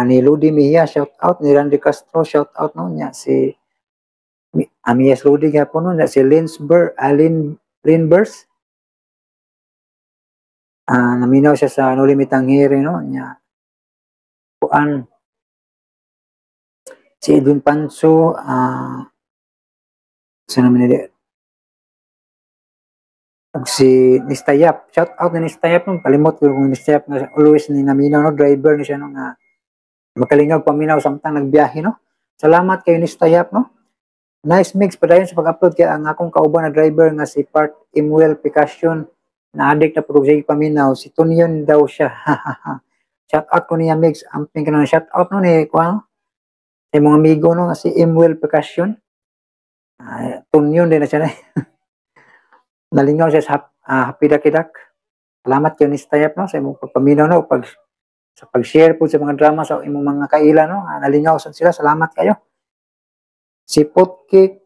Ni Ludi Mia, shout out ni Randy Castro, shout out, no. Nya si Amias Ludi gyapon, no. Nya si Linsber, Alin Linbers. Naminaw siya sa No Limit Tangere, no. Nya kuan, si Edwin Panso, sa naman nila, ug si Nistayap, shout out na Nistayap, no? Kalimot ko kung Nistayap nga always ni naminaw, no? Driver ni siya, no? Nga makalingag paminaw samtang nagbiyahe, no? Salamat kayo, Nistayap, no? Nice mix, padayon sa pag-upload kay ang akong kauban na driver nga si Part Imuel Picasion na addict na pud og paminaw, si Tunyon daw siya. Shout out ko niya, Mix, amping ka na. Shout out, no, ni kuan sa imong amigo, no, nga si Imuel Picasion. Tunyon din na siya na. Nalingaw siya sa Happy Dakidak. Salamat kayo, Nistayap, no, sa imong pagpaminaw, no, sa pag-share po sa mga drama sa imong mga kaila, no. Nalingaw sad sila. Salamat kayo. Si Putkik,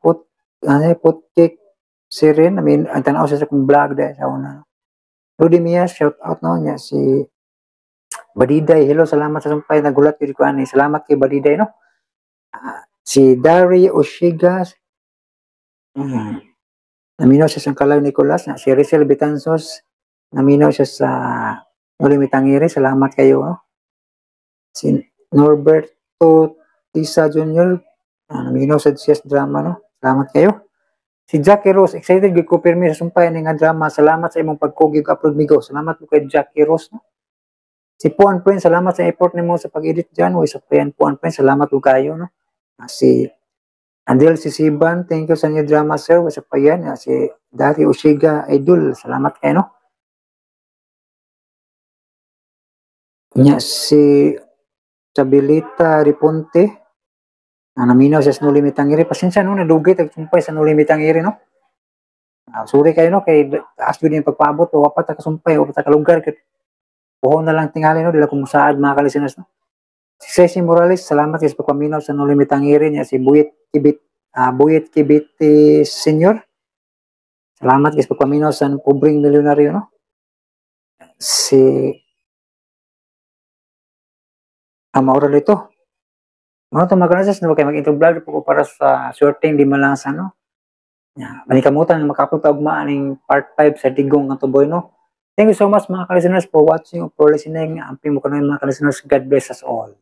Put ano, Putkik Sirin, I mean, ang tanaw siya sa kong vlog dahil sa una. Rudy Mias, shout out, no, niya si Badiday, hello, salamat sa sumpay, nagulat yun ko ani. Salamat kay Badiday, no. Si Dari Oshiga, naminaw siya sa Kalaw Nicolas, na si Rizal Betanzos, naminaw siya sa Noli Me Tangere, salamat kayo, no? Si Norberto Tisa Jr., naminaw sa siya sa drama, no? Salamat kayo. Si Jackie Rose, excited gyud ko pirmi sa sumpay ni nga drama. Salamat sa imong pagkugi ug upload, migo. Salamat po kay Jackie Rose, no? Si Puan Prince, salamat sa effort nimo sa pag-edit dyan. Uy, sa Puan Puan Prince, salamat po kayo, no? Si Andel Sisiban, thank you sa inyo drama, sir. Uy, sa payan. Si Dari Oshiga Idol, salamat kayo, no? Nya si Chabilita Riponte, naminaw siya sa Noli Me Tangere. Pasensya, no, nadugay tagsumpay sa Noli Me Tangere, no? Sorry kayo, no, kay taas yun yung pagpaabot, wa pa ta kasumpay, wa pa ta kalugar, kay puhon na lang tingali, no, dila kumusaad mga kalisteners, no? Si Ceci Morales, salamat sa pagpaminaw sa Noli Me Tangere niya. Si Buyit Kibit, Buyit Kibit Senior, salamat sa pagpaminaw sa Pobreng Milyonaryo, no? Si Maura dito. Mga ito mga kalisteners, no, kay mag-intro vlog po ko para sa shorting di malasa, no? Ya, manikamutan nga maka-upload ta ugma aning part 5 sa Digong nga Tuboy, no? Thank you so much mga ka-listeners for watching or for listening. Amping mo kanoy mga ka-listeners. God bless us all.